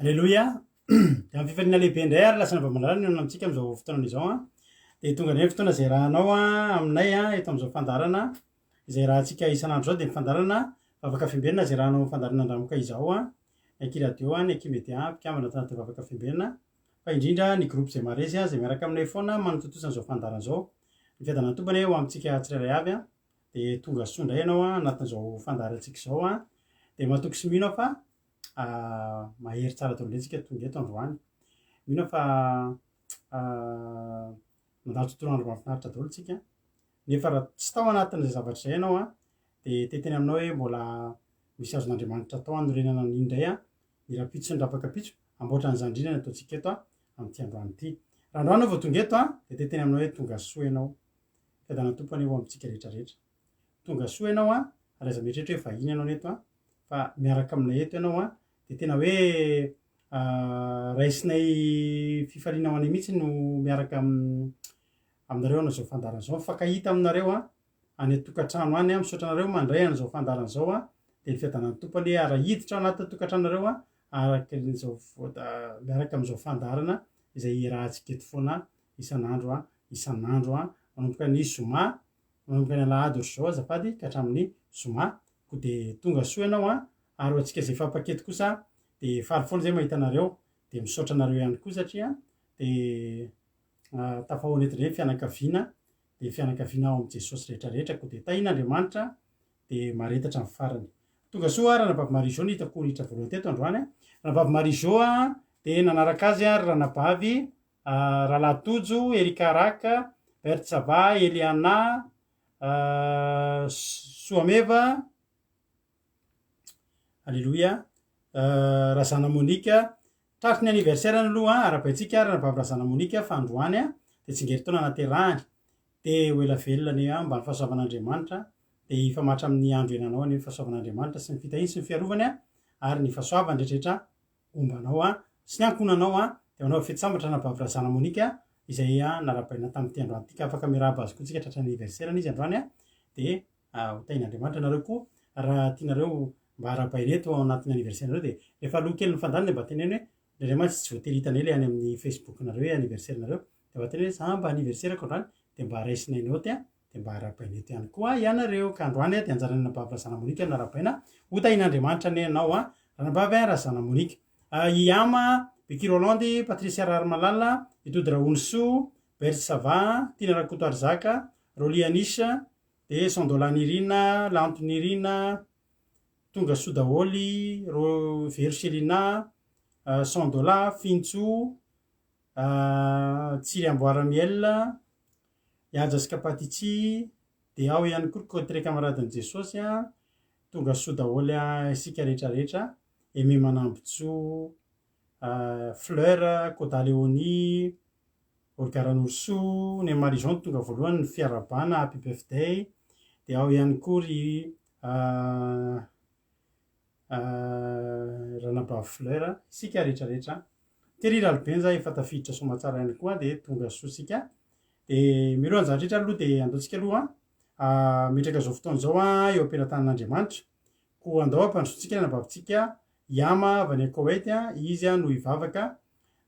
Aleloia! Dia amin'ny fifaliana lehibe indray ary lasa navamalala ny olona amintsika amin'izao fotoana izao an. Dia tonga indray ny fotoana izay rahanao aminay eto amin'izao fandaharana izay rahantsika isan'andro izao dia ny fandaharana Vavaka Fiambenana izay rahanao amin'ny fandaharana Andramoka izao an. Ny Aky Radio an, ny Aky Media mpikambana ato anatin'ny Vavaka Fiambenana fa indrindra ny groupe izay maharesy izay miaraka aminay foana manatontosa an'izao fandaharana izao. Ny fiadanan'ny Tompo anie ho amintsika tsirairay avy an. Dia tonga soa indray ianao anatin'izao fandaharantsika izao an. Dia matoky sy mino aho fa mahery tsara daholo indray tsika tonga eto androany. Mino aho fa mandalo tontolo andro mahafinaritra daholo tsika. Nefa raha tsy tao anatin'izay zavatra izay ianao an, dia te hiteny aminao hoe mbola misy azon'Andriamanitra atao hanorenana an'iny indray an, ny rahampitso sy ny rahapakapitso, hamboatra an'izany indrindra ny ataontsika eto an, amin'ity androany ity. Raha androany aho vao tonga eto an, dia te hiteny aminao hoe tonga soa ianao. Fiadanan'ny Tompo anie ho amintsika rehetra rehetra. Tonga soa ianao an, ary aza mieritreritra hoe vahiny ianao eto an, fa miaraka aminay eto ianao an, dia tena hoe raisinay fifaliana ho anay mihitsy no miaraka aminareo hanao izao fandaharana izao, mifankahita aminareo an, any an-tokantrano any an, misaotra anareo mandray an'izao fandaharana izao an, dia ny fiadanan'ny Tompo anie ary hiditra ao anatin'ny tokantranonareo an, araka izao miaraka amin'izao fandaharana izay iarahantsika eto foana isan'andro an, isan'andro an, manomboka ny zoma, manomboka ny alahady ohatr'izao azafady ka hatramin'ny zoma, koa dia tonga soa ianao an, ary ho antsika izay efa mpaketo kosa dia faly foana izay mahita anareo, dia misaotra anareo ihany koa satria dia tafahoana eto indray ny fianakaviana, dia fianakaviana ao amin'i Jesosy rehetra rehetra, koa dia tahian'Andriamanitra dia mahareta hatramin'ny farany. Tonga soa ary Ranabavy Marie Jo no hitako niditra voalohany teto androany an. Ranabavy Marie Jo an, dia nanaraka azy ary Ranabavy Rahalahy Tojo, Erika Raka, Berthe Sava, Eliana, Soameva, Alléluia, Razana Monica, tratry ny anniversaire-ny aloha, arahabaintsika ary Ranabavy Razana Monica fa androany dia tsingerin-taona naterahany, dia ho ela velona anie mba ny fahasoavan'Andriamanitra dia hifamatra amin'ny andro iainanao anie ny fahasoavan'Andriamanitra sy ny fitahiany sy ny fiarovany ary ny fahasoavany rehetrarehetra homba anao an, sy ny ankohonanao an, dia manaova fety sambatra anabavy Razana Monica izay narahabaina tamin'ity androany ity ka afaka miarahaba azy koa tsika tratran'ny anniversaire-ny izy androany an, dia ho tahin'Andriamanitra nareo koa raha tianareo mba arahabaina eto ao anatin'ny anniversaire-nareo dia rehefa aloha kely ny fandany dia mba teneno hoe indraindray mantsy tsy voatery hitanay ilay any amin'ny Facebook-nareo hoe anniversaire-nareo dia mba teneno hoe za mba anniversaire-ko androany dia mba raisinay note an, dia mba arahabaina eto ihany koa ianareo ka androany dia anjaran'ny anabavy Razana Monica no arahabaina ho tahin'Andriamanitra anie ianao an ranabavy an Razana Monica i Ama Beky Roland Patricia Raharimalala i Tody Rahonisoa Berthe Sava Tiana Rakotoarizaka Rolly Anisha dia Sandola Nirina Lanto Nirina Tonga soa daholo Ro Vero Selina Sandola Fintso Tsiry Amboara Miel I Haja sy Kapatitsy dia ao ihany koa ry Cotre camaradin'i Jesosy a, tonga soa daholo isika rehetra rehetra, Aimé Manambotsoa, Fleur, Koda Léonie, Olga Ranorosoa, Neny Marie Jean tonga voalohany ny fiarahabana happy birthday, dia ao ihany koa ry Ranabavy Fleur, isika rehetra rehetra. Tery Ralibenja efa tafiditra soamatsara ihany koa dia tonga soa isika. Dia mialoha an'izany rehetra aloha dia andao tsika aloha hametraka izao fotoana izao eo am-pelatanan'Andriamanitra. Koa andao hampandrosoantsika ny anabavintsika Yama avy any Koweït, izy no hivavaka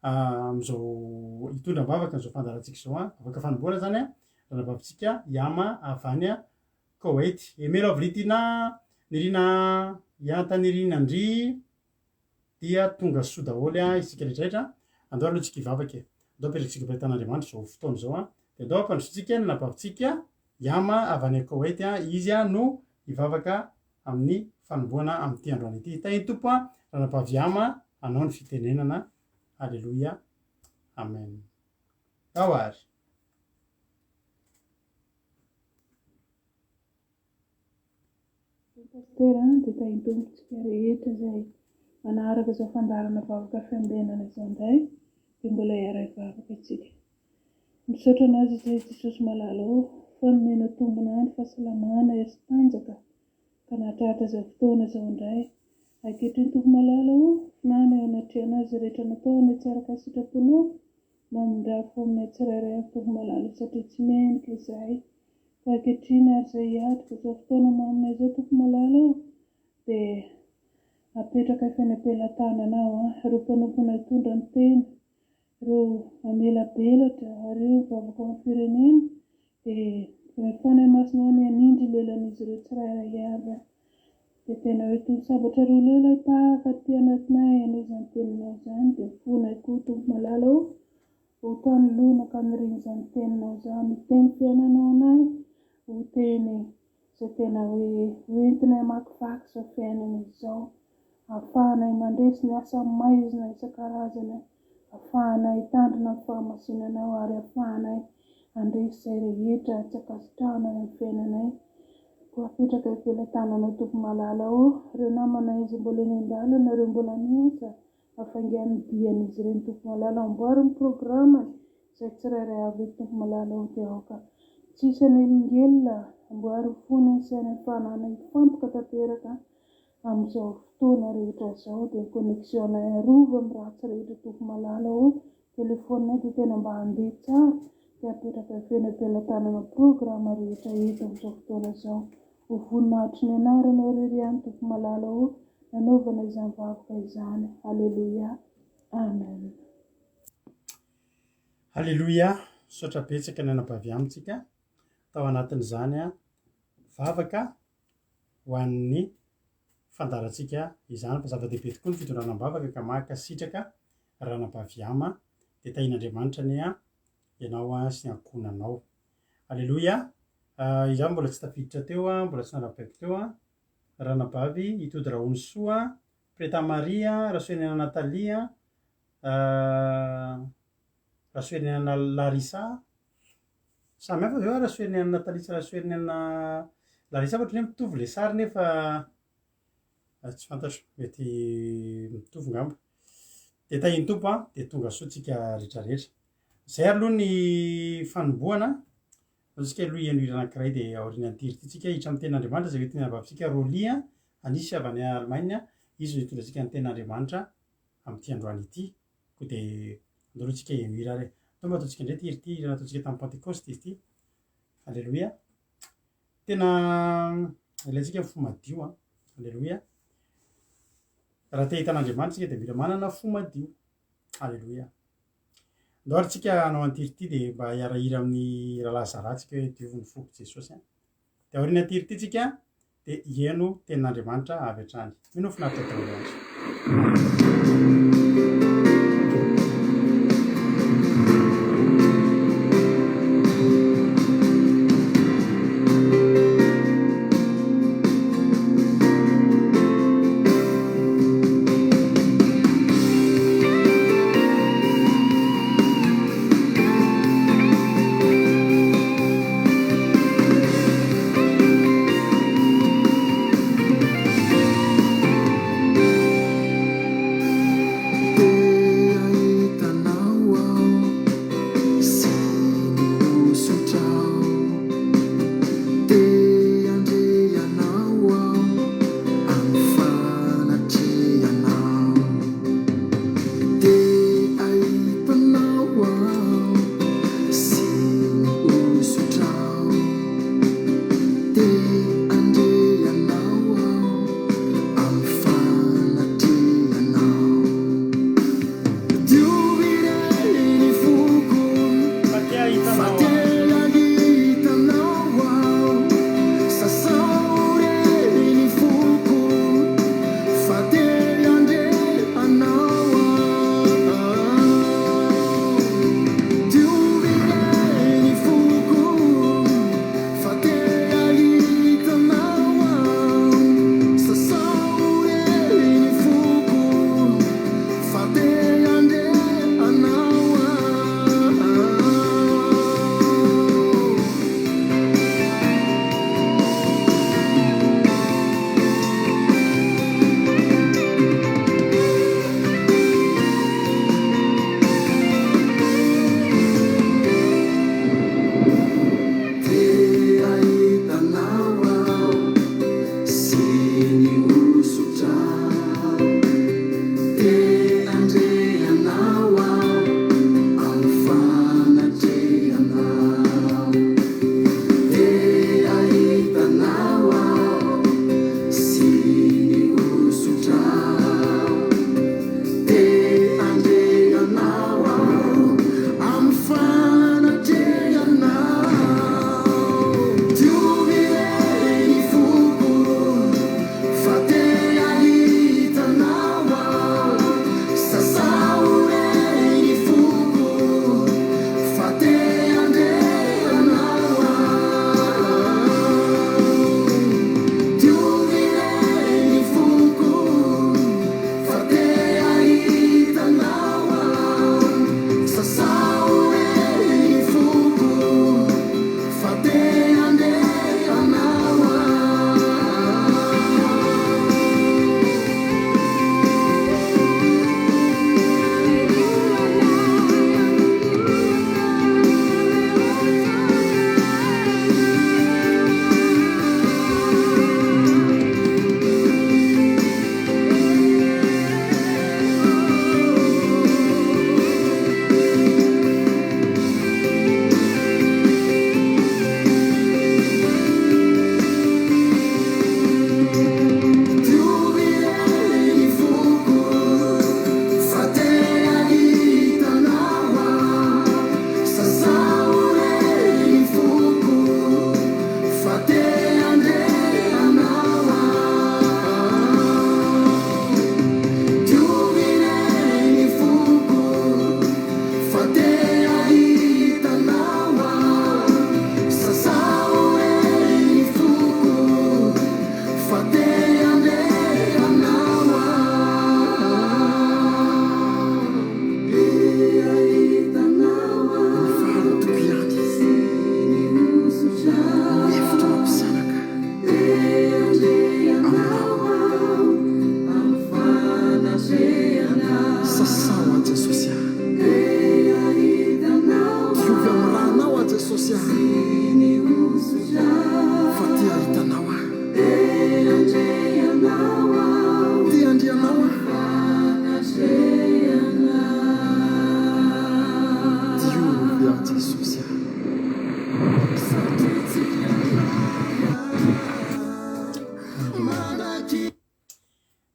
amin'izao hitondra am-bavaka an'izao fandaharantsika izao, vavaka fanombohana izany, ranabavintsika Yama avy any Koweït. Aimé Lovely Tina, Nirina Ihanta Nirina Ndry dia tonga soa daholo an isika rehetra rehetra. Andao aloha tsika hivavaka e. Andao apetratsika am-pahitan'Andriamanitra izao fotoana izao an. Dia andao ampandrosoantsika ny anabavintsika Yama avy any Koweït an, izy an no hivavaka amin'ny fanombohana amin'ity androany ity. Tahin'ny Tompo an, ranabavy Yama, anao ny fitenenana. Aleloia. Amen. Ao ary. Pasitera an, dia tahin-Tompontsika rehetra izay manaraka izao fandaharana vavaka fiambenana izao indray dia mbola hiara-hivavaka isika. Misaotra Anao izahay Jesosy malala ô, fa nomenao tombon'andro, fahasalamana, hery sy tanjaka ka nahatratra izao fotoana izao indray. Ankehitriny Tompo malala ô, finana eo anatrehanao izay rehetra natao any tsy araka ny sitraponao, Mamindrà fo aminay tsirairay avy Tompo malala satria tsy mendrika izahay. Fa ankehitriny ary izay hiatrika izao fotoana maminay izao Tompo malala ô dia. Apetraka efa eny am-pelatananao ireo mpanomponao hitondra ny teny, ireo hamelabelatra ary ireo hivavaka ho an'ny firenena dia ny Fanahy Masinao anie hanindry ny lelan'izy ireo tsirairay avy. Dia tena hoe toy ny sabatra roa lela hipaka aty anatinay anie izany teninao izany dia ny fonay koa Tompo malala ô ho tany lonaka anirian'izany teninao izany ho teny fiainanao anay ho teny izay tena hoe ho entinay hamakivaky izao fiainana izao ahafahanay mandresy ny asa maizina isan-karazany ahafahanay hitandrina ny fahamasinanao ary ahafahanay handresy izay rehetra tsy ankasitrahana eo amin'ny fiainanay. Koa apetraka eo am-pelatananao Tompo malala ô, ireo namanay izay mbola eny an-dalana, ireo mbola miasa, hafaingano ny dian'izy ireny Tompo malala, amboary ny programany izay tsirairay avy eto Tompo malala ô, dia aoka tsy hisy hanelingelina, amboary ny fonay sy sainay ny fanahinay hifantoka tanteraka amin'izao fotoana rehetra izao, dia ny connexion-nay arovy amin'ny ratsy rehetra Tompo malala ô, Telephone dia tena mba handeha tsara dia apetraka feno am-pelatanana programa rehetra eto amin'izao fotoana izao. Ho voninahitry ny anaranao irery ihany Tompo malala ô nanaovana izany vavaka izany. Aleloia. Amen. Aleloia, misaotra betsaka ny anabavy amintsika tao anatin'izany vavaka ho an'ny fandaharantsika izany fa zava-dehibe tokoa ny fitondrana am-bavaka ka mankasitraka ranabavy Ama dia tahian'Andriamanitra anie ianao sy ny ankohonanao. Aleloia! Izaho mbola tsy tafiditra teo, mbola tsy narabaiko teo, ranabavy Itody Rahonisoa, Preta Maria, Rasoenina Nathalie, Rasoenina Larissa, Samy hafa ve hoa Rasoheriniaina Nathalie sy Rasoheriniaina Larissa fa ohatran'ny hoe mitovy le sary nefa tsy fantatro, mety mitovy ngamba. Dia tahian'ny Tompo an, dia tonga soa tsika rehetra rehetra. Izay ary aloha ny fanombohana, andao tsika aloha hihaino hira anankiray dia aorianan'ity hira ity tsika hiditra amin'ny tenin'Andriamanitra izay hoentin'ny anabavintsika Rolly an, Anisy avy any Allemagne, izy no hitondra antsika ny tenin'Andriamanitra amin'ity androany ity. Koa dia andao aloha tsika hihaino hira ary e. Andao mba ataontsika indray ity hira ity, hira nataontsika tamin'ny Pantekosta izy ity. Aleloia. Tena ilaintsika ny fo madio an. Aleloia. Raha te hahita an'Andriamanitra isika dia mila manana fo madio. Aleloia. Andao ary tsika hanao an'ity hira ity dia mba hiara-hira amin'ny rahalahy Zara tsika hoe diovy ny foko Jesosy an. Dia aoriana ity hira ity tsika dia hihaino tenin'Andriamanitra avy hatrany. Mino aho finaritra daholo ary.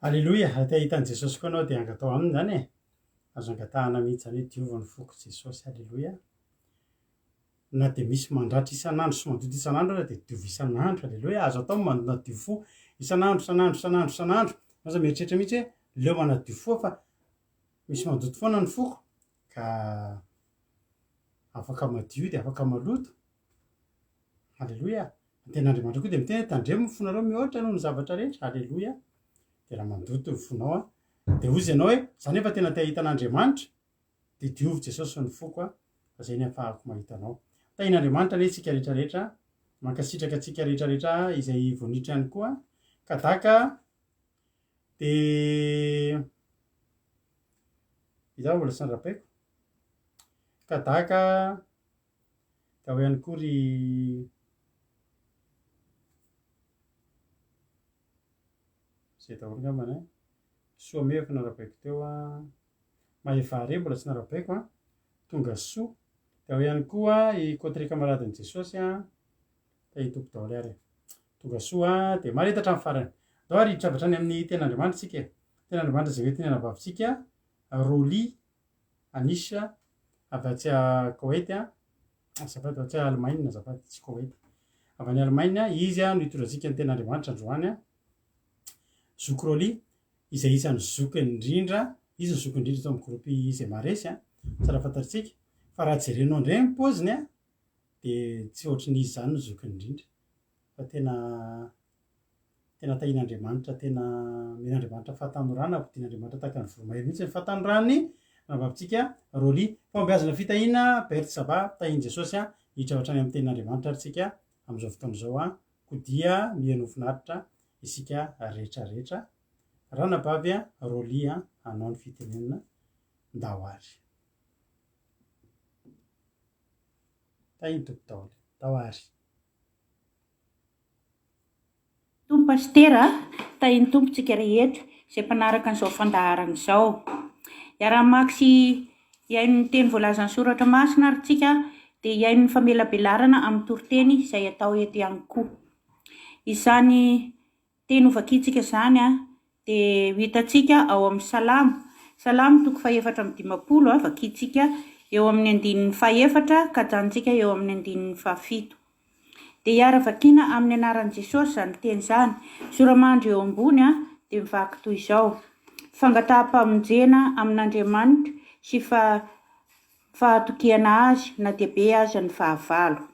Aleloia! Raha te hahita an'i Jesosy koa ianao dia angatao aminy izany e! Azo angatahana mihitsy izany hoe diovy ny foko Jesosy. Aleloia! Na dia misy mandratra isan'andro sy mandoto isan'andro aza dia diovy isan'andro. Aleloia! Azo atao ny manadio fo isan'andro, isan'andro, isan'andro, isan'andro. Aza mieritreritra mihitsy hoe leo manadio fo aho fa misy mandoto foana ny foko ka afaka madio dia afaka maloto. Aleloia! Ny tenin'Andriamanitra koa dia miteny hoe tandremo ny fonareo mihoatra noho ny zavatra rehetra. Aleloia! Dia raha mandoto ny fonao an, dia hozy ianao hoe za nefa tena te hahita an'Andriamanitra, dia diovy Jesosy ny foko an, fa zay ny ahafahako mahita anao. Tahin'Andriamanitra anie isika rehetra rehetra, mankasitraka antsika rehetra rehetra izay voanitra ihany koa. Kadaka dia izaho mbola tsy narabaiko. Kadaka Dia ao ihany koa ry Izay daholo angambany an. Soameva efa narabaiko teo an. Mahevare mbola tsy narabaiko an. Tonga soa. Dia ao ihany koa i Coterie Camaradin'i Jesosy an. Tahian'ny Tompo daholo ary e. Tonga soa dia mahareta hatramin'ny farany. Andao ary hiditra avy hatrany amin'ny tenin'Andriamanitra isika e. Tenin'Andriamanitra izay hoentin'ny anabavintsika Rolly Anisha avy atsy Koety, azafady, avy atsy Alemaina, azafady, tsy Koety, avy any Alemaina, izy no hitondra antsika ny tenin'Andriamanitra androany, Zoky Rolly, izay isan'ny zokiny indrindra, izy no zokiny indrindra tao amin'ny groupe izay maharesy, tsara fantatritsika, fa raha jerenao indray ny paoziny dia tsy ohatry ny izy izany no zokiny indrindra, fa tena Tena tahian'Andriamanitra, tena omen'Andriamanitra fahatanorana, ampodian'Andriamanitra tahaka ny voromahery mihitsy ny fahatanoran'ny rahavavintsika Rolly. Fahombiazana fitahiana, Berthe Saba, tahian'i Jesosy an, hiditra avy hatrany amin'ny tenin'Andriamanitra ary tsika amin'izao fotoana izao an, koa dia mihainoa finaritra isika rehetra rehetra. Ranabavy Rolly an, hanao ny fitenenana, ndao ary. Tahian'ny Tompo daholo. Ndao ary. Tompo Pasitera a! Tahin'ny Tompo tsika rehetra izay mpanaraka an'izao fandaharana izao. Hiara-hamaky sy hihaino ny teny voalazan'ny Soratra Masina ary tsika dia hihaino ny famelabelarana amin'ny toriteny izay atao eto ihany koa. Izany teny hovakintsika izany dia ho hitantsika ao amin'ny Salamo, Salamo toko fahefatra amby 50, vakintsika eo amin'ny andininy fahefatra ka ajanontsika eo amin'ny andininy fahafito. Dia hiara-vakiana amin'ny anaran'i Jesosy izany teny izany. Zora-mandry eo ambony dia mivaky toy izao, Fangataham-pamonjena amin'Andriamanitra sy fahatokiana Azy na dia be aza ny fahavalo.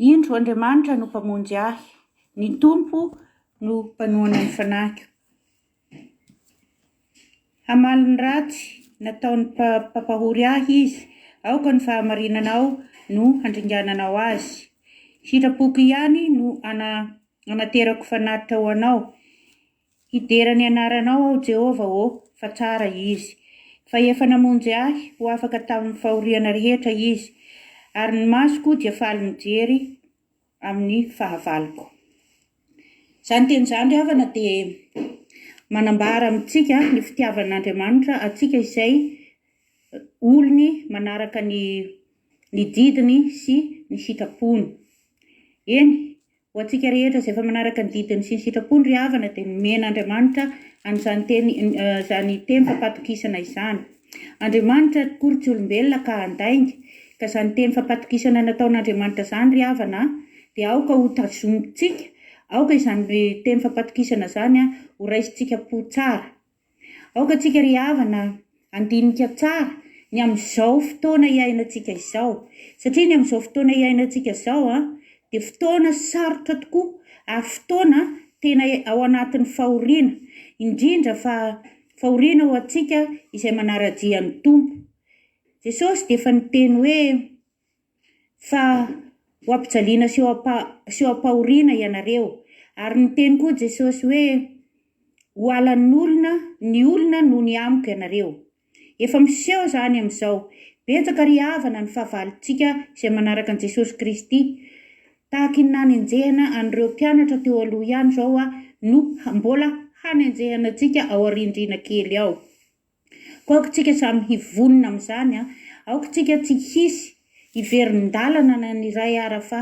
Indro, Andriamanitra no Mpamonjy ahy, ny Tompo no mpanohana ny fanahiko. Hamaly ny ratsy nataon'ny mpampahory ahy Izy, aoka ny fahamarinanao no handringananao azy. Sitrapoko ihany no anaterako fanatitra ho Anao, hidera ny anaranao aho, Jehovah ô, fa tsara Izy. Fa efa namonjy ahy ho afaka tamin'ny fahoriana rehetra Izy, ary ny masoko dia faly mijery amin'ny fahavaloko. Izany teny izany ry havana dia manambara amintsika ny fitiavan'Andriamanitra antsika izay olony manaraka ny ny didiny sy ny sitrapony. Eny, ho antsika rehetra izay efa manaraka ny didiny sy ny sitrapony ry havana dia nomen'Andriamanitra an'izany teny izany teny fampatokisana izany. Andriamanitra akory tsy olombelona ka handainga, ka izany teny fampatokisana nataon'Andriamanitra izany ry havana a, dia aoka ho tazomintsika, aoka izany teny fampatokisana izany ho raisintsika am-po tsara. Aoka tsika ry havana handinika tsara ny amin'izao fotoana iainantsika izao, satria ny amin'izao fotoana iainantsika izao a, dia fotoana sarotra tokoa ary fotoana tena ao anatin'ny fahoriana, indrindra fa Fahoriana ho antsika izay manara-dia ny Tompo. Jesosy dia efa niteny hoe, Fa ho ampijaliana sy ho sy ho ampahoriana ianareo. Ary niteny koa Jesosy hoe, Ho halan'olona ny olona noho ny amiko ianareo. Efa miseho izany amin'izao. Betsaka ry havana ny fahavalontsika izay manaraka an'i Jesosy Kristy. Tahaky ny nanenjehana an'ireo mpianatra teo aloha ihany izao no mbola hanenjehana antsika ao aoriandriana kely ao. Koa aoka isika samy hivonona amin'izany, aoka isika tsy hisy hiverin-dalana na ny iray ara fa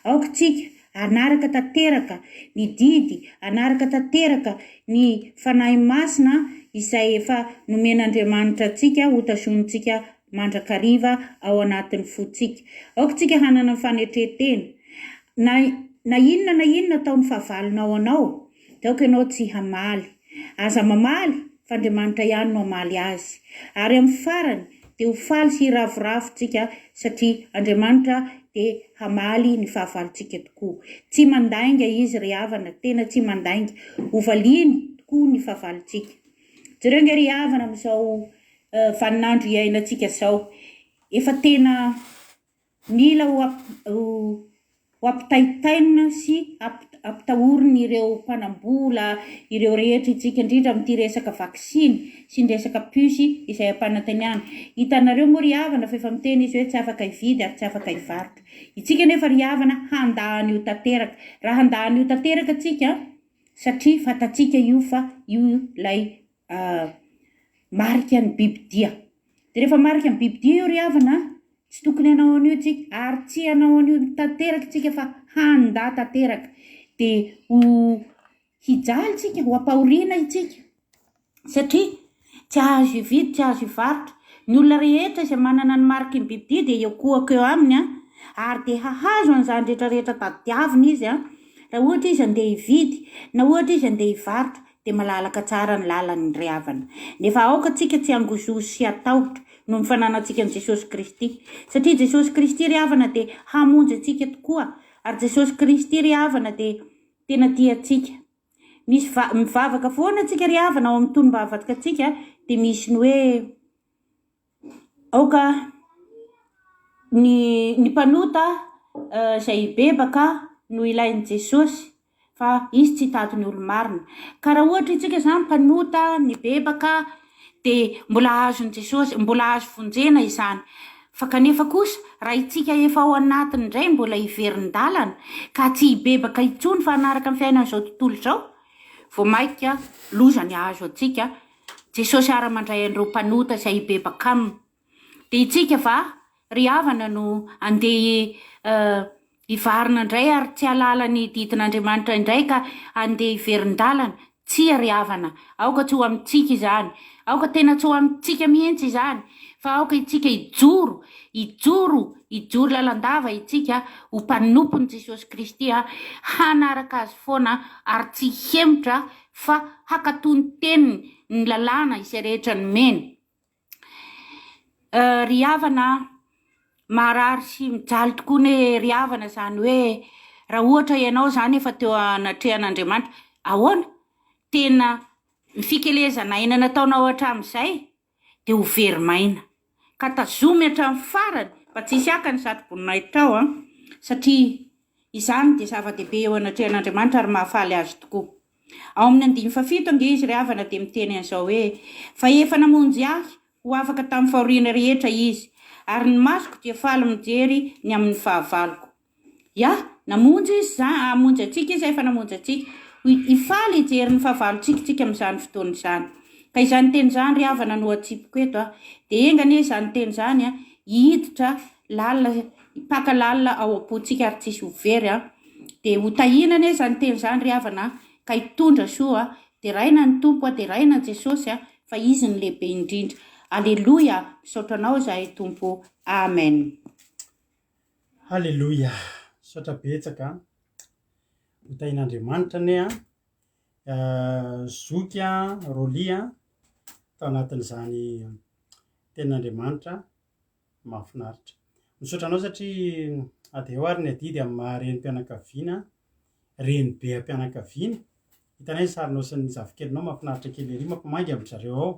aoka isika. Hanaraka tanteraka ny didy, hanaraka tanteraka ny Fanahy Masina izay efa nomen'Andriamanitra antsika hotazonintsika mandrakariva ao anatin'ny fontsika. Aoka isika hanana ny fanetren-tena. Na na inona na inona ataon'ny fahavalonao anao, dia aoka ianao tsy hamaly. Aza mamaly, fa Andriamanitra ihany no hamaly azy. Ary amin'ny farany, dia ho faly sy hiravoravo tsika, satria Andriamanitra dia hamaly ny fahavalontsika tokoa. Tsy mandainga Izy ry havana, tena tsy mandainga. Hovaliany tokoa ny fahavalontsika. Jereo ange ry havana amin'izao vaninandro iainantsika izao. Efa tena mila ho ho ampitaintainina sy ampitahorin'ireo mpanambola ireo rehetra itsika, indrindra amin'ity resaka vaksiny sy ny resaka puce izay ampanantenana. Hitanareo moa ry havana fa efa miteny izy hoe tsy afaka hividy ary tsy afaka hivarotra. Itsika nefa ry havana handà an'io tanteraka. Raha handà an'io tanteraka tsika, satria fantatsika io fa io ilay marika ny bibidia. Dia rehefa marika ny bibidia io ry havana, tsy tokony hanao an'io tsika, ary tsy hanao an'io tanteraka tsika fa handà tanteraka. Dia ho hijaly tsika, ho ampahoriana itsika, satria tsy azo hividy, tsy azo hivarotra. Ny olona rehetra izay manana ny mariky ny bibidia dia hiokohaka eo aminy an, ary dia hahazo an'izany rehetra rehetra tadiaviny izy an, raha ohatra izy handeha hividy, na ohatra izy handeha hivarotra, dia malalaka tsara ny lalany ry havana. Nefa aoka tsika tsy hangozohozo sy hatahotra noho ny fananantsika an'i Jesosy Kristy. Satria Jesosy Kristy ry havana dia hamonjy antsika tokoa, ary Jesosy Kristy ry havana dia tena tia antsika. Misy va- mivavaka foana tsika ry havana ao amin'ny tonom-bavakantsika dia misy ny hoe Aoka ny ny mpanota izay hibebaka no ilain'i Jesosy fa Izy tsy hitady ny olo-marina. Ka raha ohatra isika izany mpanota nibebaka dia mbola azon'i Jesosy, mbola azo vonjena izany. Fa kanefa kosa raha isika efa ao anatiny indray mbola hiverin-dalana ka tsy hibebaka intsony fa hanaraka ny fiainan'izao tontolo izao, vao mainka loza ny hahazo antsika Jesosy ara mandray an'ireo mpanota izay hibebaka aminy. Dia itsika va ry havana no andeha hivarina indray ary tsy hahalala ny didin'Andriamanitra indray ka andeha hiverin-dalana? Tsia ry havana, aoka tsy ho amintsika izany. Aoka tena tsy ho amintsika mihitsy izany, fa aoka itsika hijoro, hijoro, hijoro lalandava itsika ho mpanompon'i Jesosy Kristy, hanaraka Azy foana ary tsy hihemotra fa hankatò ny teniny, ny lalàna izay rehetra nomeny. Ry havana a, marary sy mijaly tokoa anie ry havana izany hoe raha ohatra ianao izany efa teo anatrehan'Andriamanitra, ahoana? Tena ny fikelezana aina nataonao hatramin'izay dia ho very maina. Ka tazomy hatramin'ny farany fa tsy hisy haka ny satroboninahitra an, satria izany dia zava-dehibe eo anatrehan'Andriamanitra ary mahafaly Azy tokoa. Ao amin'ny andininy fahafito ange izy ry havana dia miteny an'izao hoe, Fa efa namonjy ahy ho afaka tamin'ny fahoriana rehetra Izy, ary ny masoko dia faly mijery ny amin'ny fahavaloko. Ya, namonjy Izy za, hamonjy antsika Izy, efa namonjy antsika. Ho hifaly hijery ny fahavalontsika isika amin'izany fotoana izany. Ka izany teny izany ry havana no atsipiko eto a. Dia enga anie izany teny izany a, hiditra lalina, hipaka lalina ao am-pontsika ary tsisy ho very a. Dia ho tahiana anie izany teny izany ry havana a, ka hitondra soa a. Deraina ny Tompo a, deraina Jesosy a, fa Izy no lehibe indrindra. Aleloia! Misaotra Anao izahay Tompo. Amen. Haleloia! Misaotra betsaka an! Ho tahian'Andriamanitra anie an! Zoky an, Rolly an, tao anatin'izany tenin'Andriamanitra mahafinaritra. Misaotra anao satria ady eo ary ny adidy amin'ny maha renim-pianakaviana, renibeam-pianakaviana. Hitanay ny sarinao sy ny zafikelinao mahafinaritra kely ery, mampamangy amin-dry zareo ao.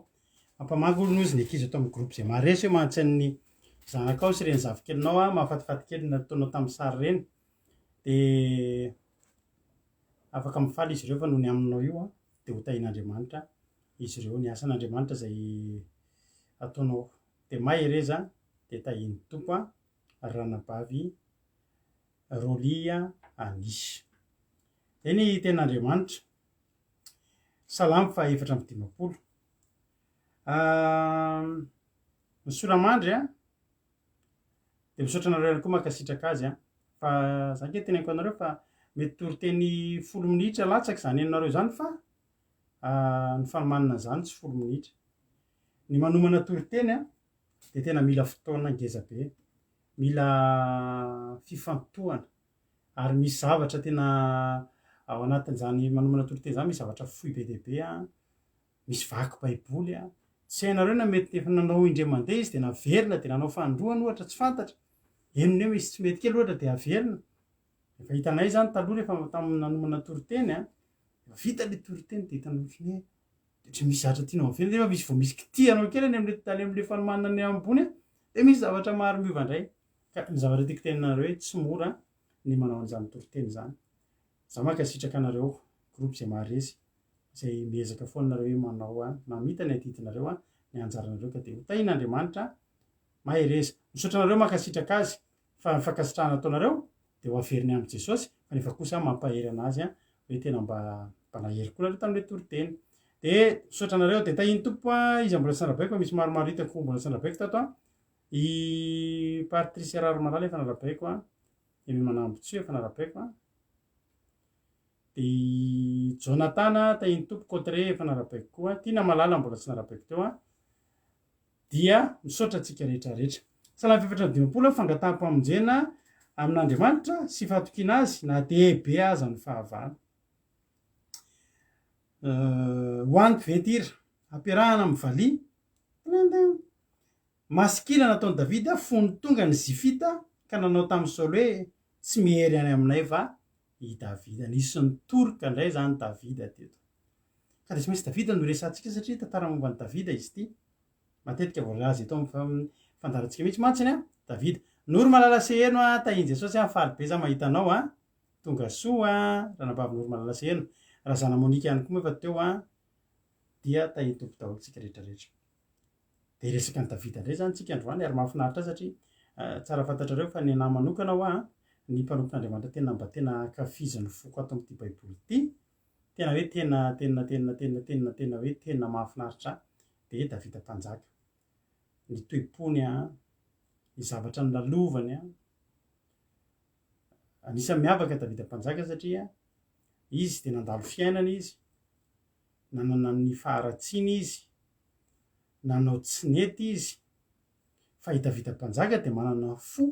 Mampamangy hono ozy ny ankizy ato amin'ny groupe izay maharesy hoe mantsy an'ny zanakao sy ireny zafikelinao a, mahafatifaty kely nataonao tamin'ny sary ireny. Dia afaka mifaly izy ireo fa noho ny aminao io a, dia ho tahian'Andriamanitra izy ireo, ny asan'Andriamanitra izay ataonao. Dia mahereza, dia tahian'ny Tompo a, ranabavy Rolly Anisy. Izay ny tenin'Andriamanitra. Salamo faha 54. Ny soramandry a, dia misaotra anareo ihany koa mankasitraka azy a, fa za ange teneniko anareo fa Mety toriteny folo minitra latsaka izany henonareo izany fa ny fanomanana an'izany tsy folo minitra. Ny manomana toriteny dia tena mila fotoana ngeza be, mila fifantohana ary misy zavatra tena ao anatin'izany manomana toriteny izany misy zavatra fohy be dia be an, misy vaky baiboly an, tsy hainareo na mety efa nanao indray mandeha izy dia naverina dia nanao fanindroany ohatra tsy fantatra, henony hoe misy tsy mety kely ohatra dia averina. Efa hitanay izany taloha rehefa tamin'ny nanomana toriteny an, efa vita ilay toriteny dia hitanao ohatran'ny hoe ohatran'ny misy zavatra tianao averina nefa misy vao misy kitihanao kely any amin'ilay any amin'ilay fanomanana any ambony an, dia misy zavatra maro miova indray. Ka ny zavatra tiako tenenina anareo hoe tsy mora ny manao an'izany toriteny izany. Za mankasitraka anareo groupe izay maharesy, izay miezaka foana nareo hoe manao an, mamita ny adidinareo an, ny anjaranareo ka dia ho tahian'Andriamanitra mahereza. Misaotra anareo mankasitraka azy fa ny fankasitrahana ataonareo dia ho averiny amin'i Jesosy fa nefa kosa mampahery anazy an hoe tena mba mba nahery koa nareo tamin'ilay toriteny. Dia misaotra anareo dia tahian'ny Tompo an, iza mbola tsy narabaiko fa misy maromaro hitako mbola tsy narabaiko tato an. I Patricia Raharimalala efa narabaiko an, Aimé Manambotsoa efa narabaiko an. Dia i Jonathan tahian'ny Tompo Cotteret efa narabaiko koa, Tiana Malala mbola tsy narabaiko teo an. Dia misaotra antsika rehetra rehetra. Salamo 54, Fangataham-pamonjena amin'Andriamanitra sy fahatokiana Azy na dia be aza ny fahavalo. Ho an'ny mpiventy hira, ampiarahana amin'ny valiha. Maskila nataon'i Davida fony tonga ny Zifita ka nanao tamin'i Saoly hoe, Tsy miery any aminay va i Davida? Nisy nitoroka indray izany Davida teto. Ka dia tsy maintsy Davida no resahantsika satria tantara momba an'i Davida izy ity. Matetika voalaza eto amin'ny fandaharantsika mihitsy mantsy ny Davida. Noro Malala Seheno a, tahin'i Jesosy a, faly be za mahita anao a. Tonga soa a, ranabavy Noro Malala Seheno. Razana Monica ihany koa moa efa teo a. Dia tahin'ny Tompo daholo tsika rehetra rehetra. Dia hiresaka an'i Davida indray izany tsika androany ary mahafinaritra ahy satria tsara fantatrareo fa ny anahy manokana hoa ny mpanompon'Andriamanitra tena mba tena ankafizin'ny foko ato amin'ity baiboly ity, tena hoe tena tena tena tena tena tena hoe tena mahafinaritra ahy dia Davida mpanjaka. Ny toe-pony an, ny zavatra nolalovany an, anisan'ny miavaka Davida mpanjaka satria izy dia nandalo fiainana izy, nanana ny faharatsiany izy, nanao tsy nety izy, fa i Davida mpanjaka dia manana fo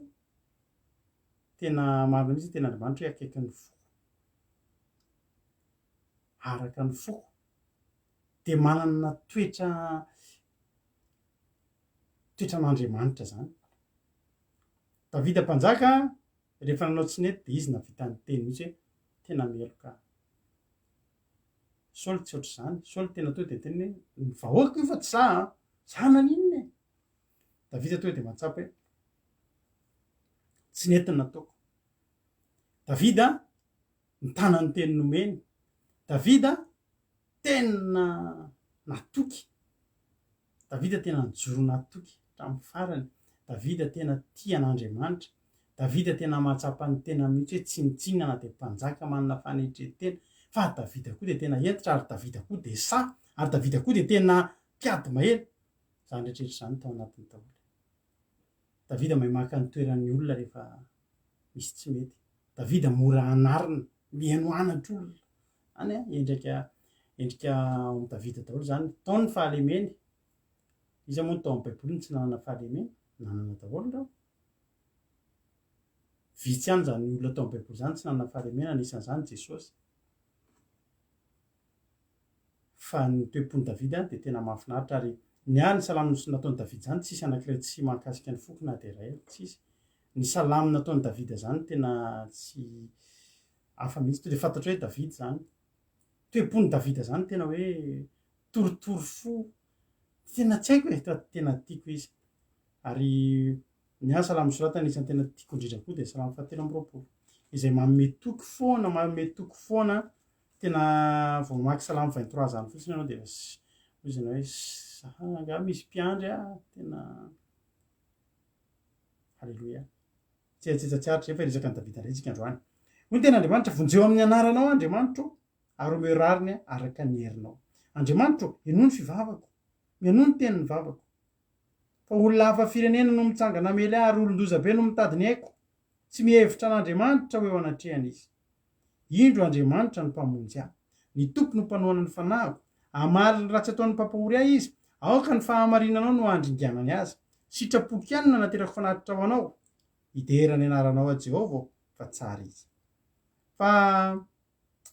tena marina mihitsy ny tenin'Andriamanitra hoe akaikin'ny foko, araka ny foko, dia manana toetra toetran'Andriamanitra izany. Davida mpanjaka rehefa nanao tsy nety dia izy nahavita niteny mihitsy hoe tena meloka aho. Saoly tsy ohatr'izany, Saoly tena tonga dia niteny hoe ny vahoaka io fa tsy za an, za naninona e? Davida tonga dia mahatsapa hoe tsy nety ny nataoko. Davida nitana ny teny nomeny. Davida tena natoky. Davida tena nijoro natoky hatramin'ny farany. Davida tena tia an'Andriamanitra. Davida tena mahatsapa ny tena mihitsy hoe tsinontsinona na dia mpanjaka manana fanetren-tena. Fa Davida koa dia tena hentitra ary Davida koa dia sahy ary Davida koa dia tena mpiady mahery. Izany rehetra rehetra izany tao anatiny daholo. Davida mahay maka ny toeran'ny olona rehefa misy tsy mety. Davida mora anarina, mihaino anatr'olona. Any an, endrika endrika ao amin'i Davida daholo izany. Tao ny fahalemeny. Iza moa no tao amin'ny Baiboly no tsy nanana fahalemena? Nanana daholo ireo. Vitsy ihany izany olona tao amin'ny Baiboly izany tsy nanana fahalemena, anisan'izany Jesosy. Fa ny toe-pon'i Davida dia tena mahafinaritra ary ny ahy ny salamo nataon'i Davida izany tsisy anankiray tsy mahakasika ny foko na dia iray aza, tsisy. Ny salamo nataon'i Davida izany tena tsy hafa mihitsy, to dia fantatro hoe Davida izany. Toe-pon'i Davida izany tena hoe torotoro fo, tena tsy haiko e, tena tiako izy. Ary ny ahy salamo nosoratany anisan'ny tena tiako indrindra koa dia salamo fahatelo amby 20, izay manome toky foana, manome toky foana Tena vao mamaky salamo 23 zany fotsiny ianao dia efa hoy izy hoe za angaha misy mpiandry ah, tena Haleloia. Tsy hay tsy aritra izay fa hiresaka an'i Davida indray isika androany. Hoy ny tenin'Andriamanitra, vonjeo amin'ny anaranao aho Andriamanitro ary omeo rariny araka ny herinao. Andriamanitro, henoy ny fivavako, mihainoa ny tenin'ny vavako. Fa olona hafa firenena no mitsangana hamely ahy ary olon-doza be no mitady ny aiko. Tsy mihevitra an'Andriamanitra ho eo anatrehany izy. Indro Andriamanitra no Mpamonjy ahy. Ny Tompo no mpanohana ny fanahiko. Hamaly ny ratsy ataon'ny mpampahory ahy Izy. Aoka ny fahamarinanao no handringanany azy. Sitrapoko ihany no nanaterako fanatitra ho Anao. Hidera ny anaranao aho, Jehovah ô, fa tsara Izy. Fa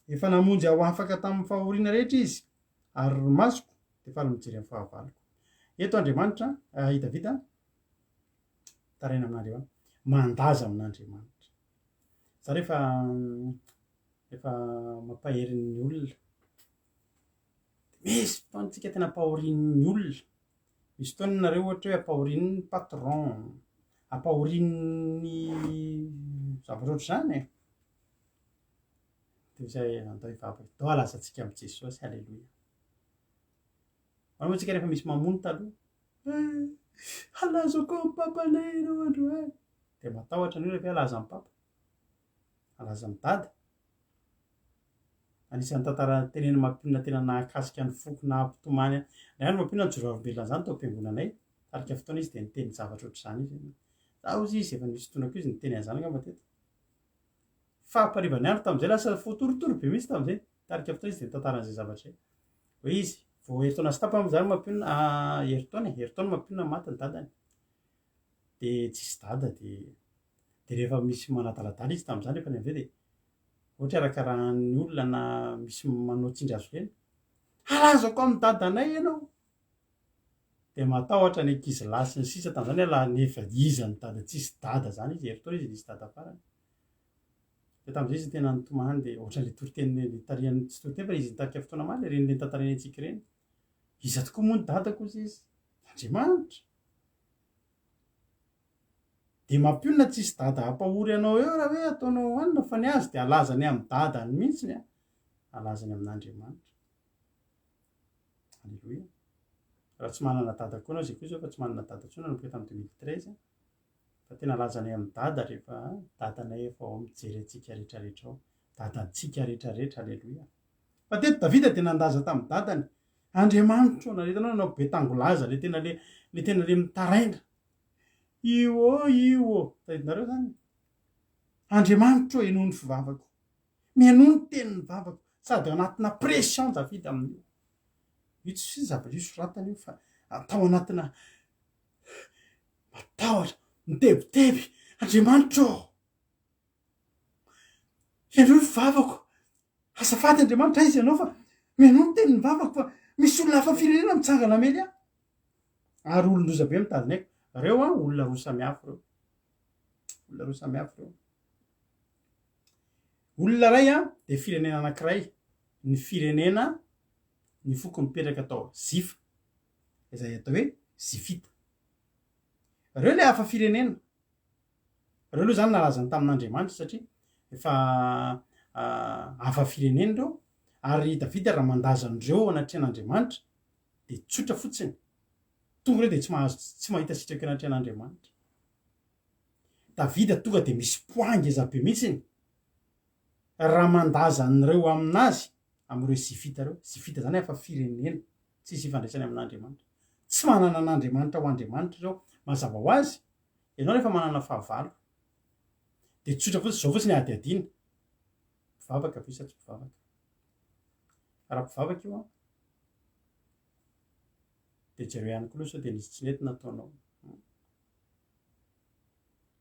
efa namonjy ahy ho afaka tamin'ny fahoriana rehetra Izy, ary ry masoko dia faly mijery ny fahavaloko. Eto Andriamanitra, i Davida, mitaraina amin'Andriamanitra, mandaza amin'Andriamanitra. Za rehefa rehefa mampahery ny olona, misy fotoana tsika tena ampahorian'ny olona, misy fotoana nareo ohatra hoe ampahorian'ny patron, ampahorian'ny zavatra ohatr'izany e, de zay andao hivavaka, andao halaza antsika amin'i Jesosy, aleloia. Manao moa tsika rehefa misy mamono taloha, eh, halazako amin'ny papanay ianao androany. Dia matahotra an'io rehefa hoe halaza amin'ny papa, halaza amin'i dada. Anisan'ny tantara tenenina mampionona tena nahakasika ny foko nahampitomany ahy. Indray andro mampionona nijoro vavolombelona an'izany tao am-piangonanay. Tarika fotoana izy dia niteny zavatra ohatr'izany izy. Za hozy izy efa nisy fotoana koa izy niteny an'izany angamba teto. Fahamparivan'ny andro tamin'izay lasa fo torotoro be mihitsy tamin'izay. Tarika fotoana izy dia nitantara an'izay zavatra izay. Hoe izy, vao herintaona sy tapany moa izany mampionona, herintaona e, herintaona mampionona maty ny dadany. Dia tsisy dada dia, dia rehefa misy manadaladala izy tamin'izany rehefa ny avy eo dia ohatra arakarahan'ny olona na misy manao tsindry hazo lena, halazako amin'ny dadanay ianao. Dia matahotra ny ankizy lahy sy ny sisa tamin'izany hoe lahy nefa iza ny dada, tsisy dada izany izy, herintaona izy nisy dada farany. Dia tamin'izay izy tena nitomany dia ohatran'ilay toriteny nitarihan'ny, tsy toriteny fa izy nitarika fotoana omaly, ireny ilay notantarainy antsika ireny. Iza tokoa moa ny dadako hozy izy? Andriamanitra. Dia mampionona tsisy dada hampahory anao eo raha hoe ataonao hanina fa ny azy dia alazany amin'ny dadany mihitsy an, alazany amin'Andriamanitra. Aleloia. Raha tsy manana dada koa anao izay koa izao fa tsy manana dada intsony nanomboka tamin'ny 2013. Fa tena lazanay amin'i Dada rehefa Dadanay efa ao mijery antsika rehetrarehetra ao. Dadantsika rehetrarehetra, Aleloia. Fa teto Davida dia nandaza tamin'i Dadany, Andriamanitro, na hitanao nanao be tangolaza, le tena le, le tena le mitaraina. Io ô, io ô. Tadidinareo zany? Andriamanitro, henoy ny fivavako. Mihainoa ny tenin'ny vavako. Sady ao anatina pression Davida amin'io. Io tsy zavatra io soratana io fa atao anatina Matahotra, mitebiteby, Andriamanitra ô! Henoy ny vavako. Azafady Andriamanitra, aiza ianao fa mihainoa ny tenin'ny vavako fa misy olona hafa firenena mitsangana hamely ahy. Ary olon-doza be mitady ny aiko. Reo an, olona roa samihafa ireo. Olona roa samihafa ireo. Olona iray an, dia firenena anankiray. Ny firenena, ny foko mipetraka tao Zifa. izay atao hoe Zifita. Ireo ilay hafa firenena. Ireo aloha izany nalazany tamin'Andriamanitra satria efa hafa firenena ireo. Ary Davida raha mandaza an'ireo anatrehan'Andriamanitra dia tsotra fotsiny. Tonga ireo dia tsy mahazo, tsy mahita sitraka eo anatrehan'Andriamanitra. Davida tonga dia misy poids ngeza be mihitsiny raha mandaza an'ireo aminazy, amin'ireo Zifita ireo. Zifita izany hafa firenena. Tsisy ifandraisany amin'Andriamanitra. Tsy manana an'Andriamanitra ho Andriamanitra ireo. Mazava ho azy, ianao rehefa manana fahavalo, dia tsotra fotsiny, izao fotsiny hadihadiana, mpivavaka ve sa tsy mpivavaka? Raha mpivavaka io an, dia jereo ihany koa aloha sao dia nisy tsy nety nataonao.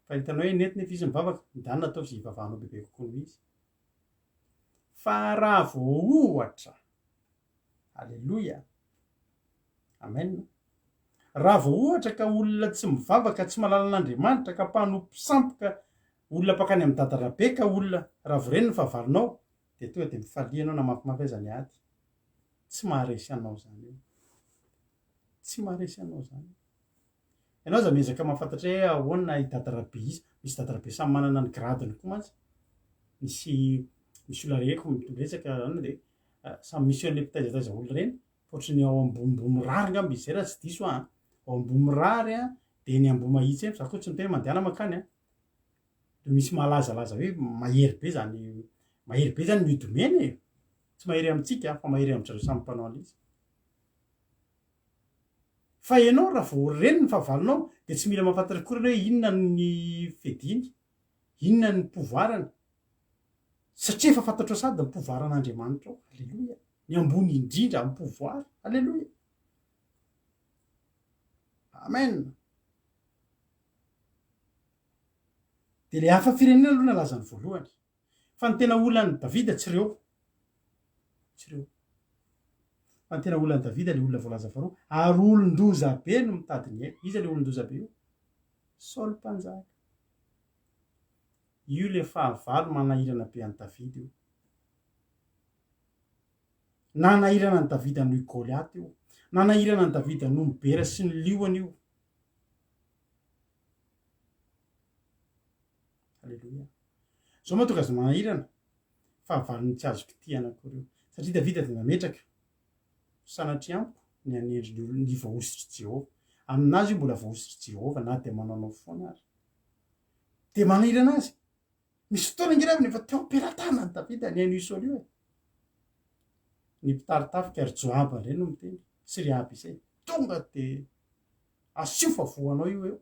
Fa hitanao hoe nety nefa izy mivavaka, ndana ataovy izay hivavahanao bebe kokoa noho izy. Fa raha vao ohatra Aleloia! Amen! Raha vao ohatra ka olona tsy mivavaka, tsy mahalala an'Andriamanitra, ka mpanompo sampy, ka olona mpankany amin'i Dada Rabe, ka olona raha vao reny ny fahavalonao, dia tonga dia mifalia ianao na mafimafy aza ny ady. Tsy maharesy anao izany io. Tsy maharesy anao izany io. Ianao aza miezaka mahafantatra hoe ahoana i Dada Rabe iza. Misy Dada Rabe samy manana ny grade-ny koa mantsy. Misy misy olona reko miresaka any dia samy misy an'ilay mpitaizataiza olona ireny. Fa ohatry ny ao Ambohimirary angamba izy izay raha tsy diso aho an. Ao Ambohimirary an, dia eny Ambohimahitsy eny, za koa tsy miteny hoe mandehana mankany an. Dia misy mahalazalaza hoe mahery be izany, mahery be izany mihodomena e. Tsy mahery amintsika fa mahery amin-dry zareo samy mpanao an'izy. Fa ianao raha vao reny ny fahavalonao dia tsy mila mahafantatra akory ianao hoe inona ny fediny, inona ny pouvoir-ny. Satria efa fantatrao sady ny pouvoir an'Andriamanitra ao. Aleloia. Ny ambony indrindra amin'ny pouvoir. Aleloia. Amen. Dia ilay hafa firenena aloha nalazany voalohany. Fa ny tena olan'i Davida tsy ireo. Tsy ireo. Fa ny tena olan'i Davida ilay olona voalaza faharoa. Ary olon-doza be no mitady ny ainy. Iza ilay olon-doza be io? Saoly mpanjaka. Io ilay fahavalo manahirana be an'i Davida io. Nanahirana an'i Davida noho i Goliata io. Nanahirana an'i Davida noho ny bera sy ny liona io. Aleloia. Izao mahatonga azy manahirana, fahavalony tsy azo kitihana akory io. Satria Davida dia nametraka, Sanatria amiko ny hanendry ny olon-, ny voahosotr'i Jehovah. Aminazy io mbola voahosotr'i Jehovah na dia manaonao foana ary. Dia manahirana azy. Misy fotoana ange ravina efa teo am-pelatanan'i Davida ny ain'io Saoly io e. Ny mpitari-tafika ry Joaba indray no miteny sy ry Abisay. Tonga dia asio fa voanao io eo.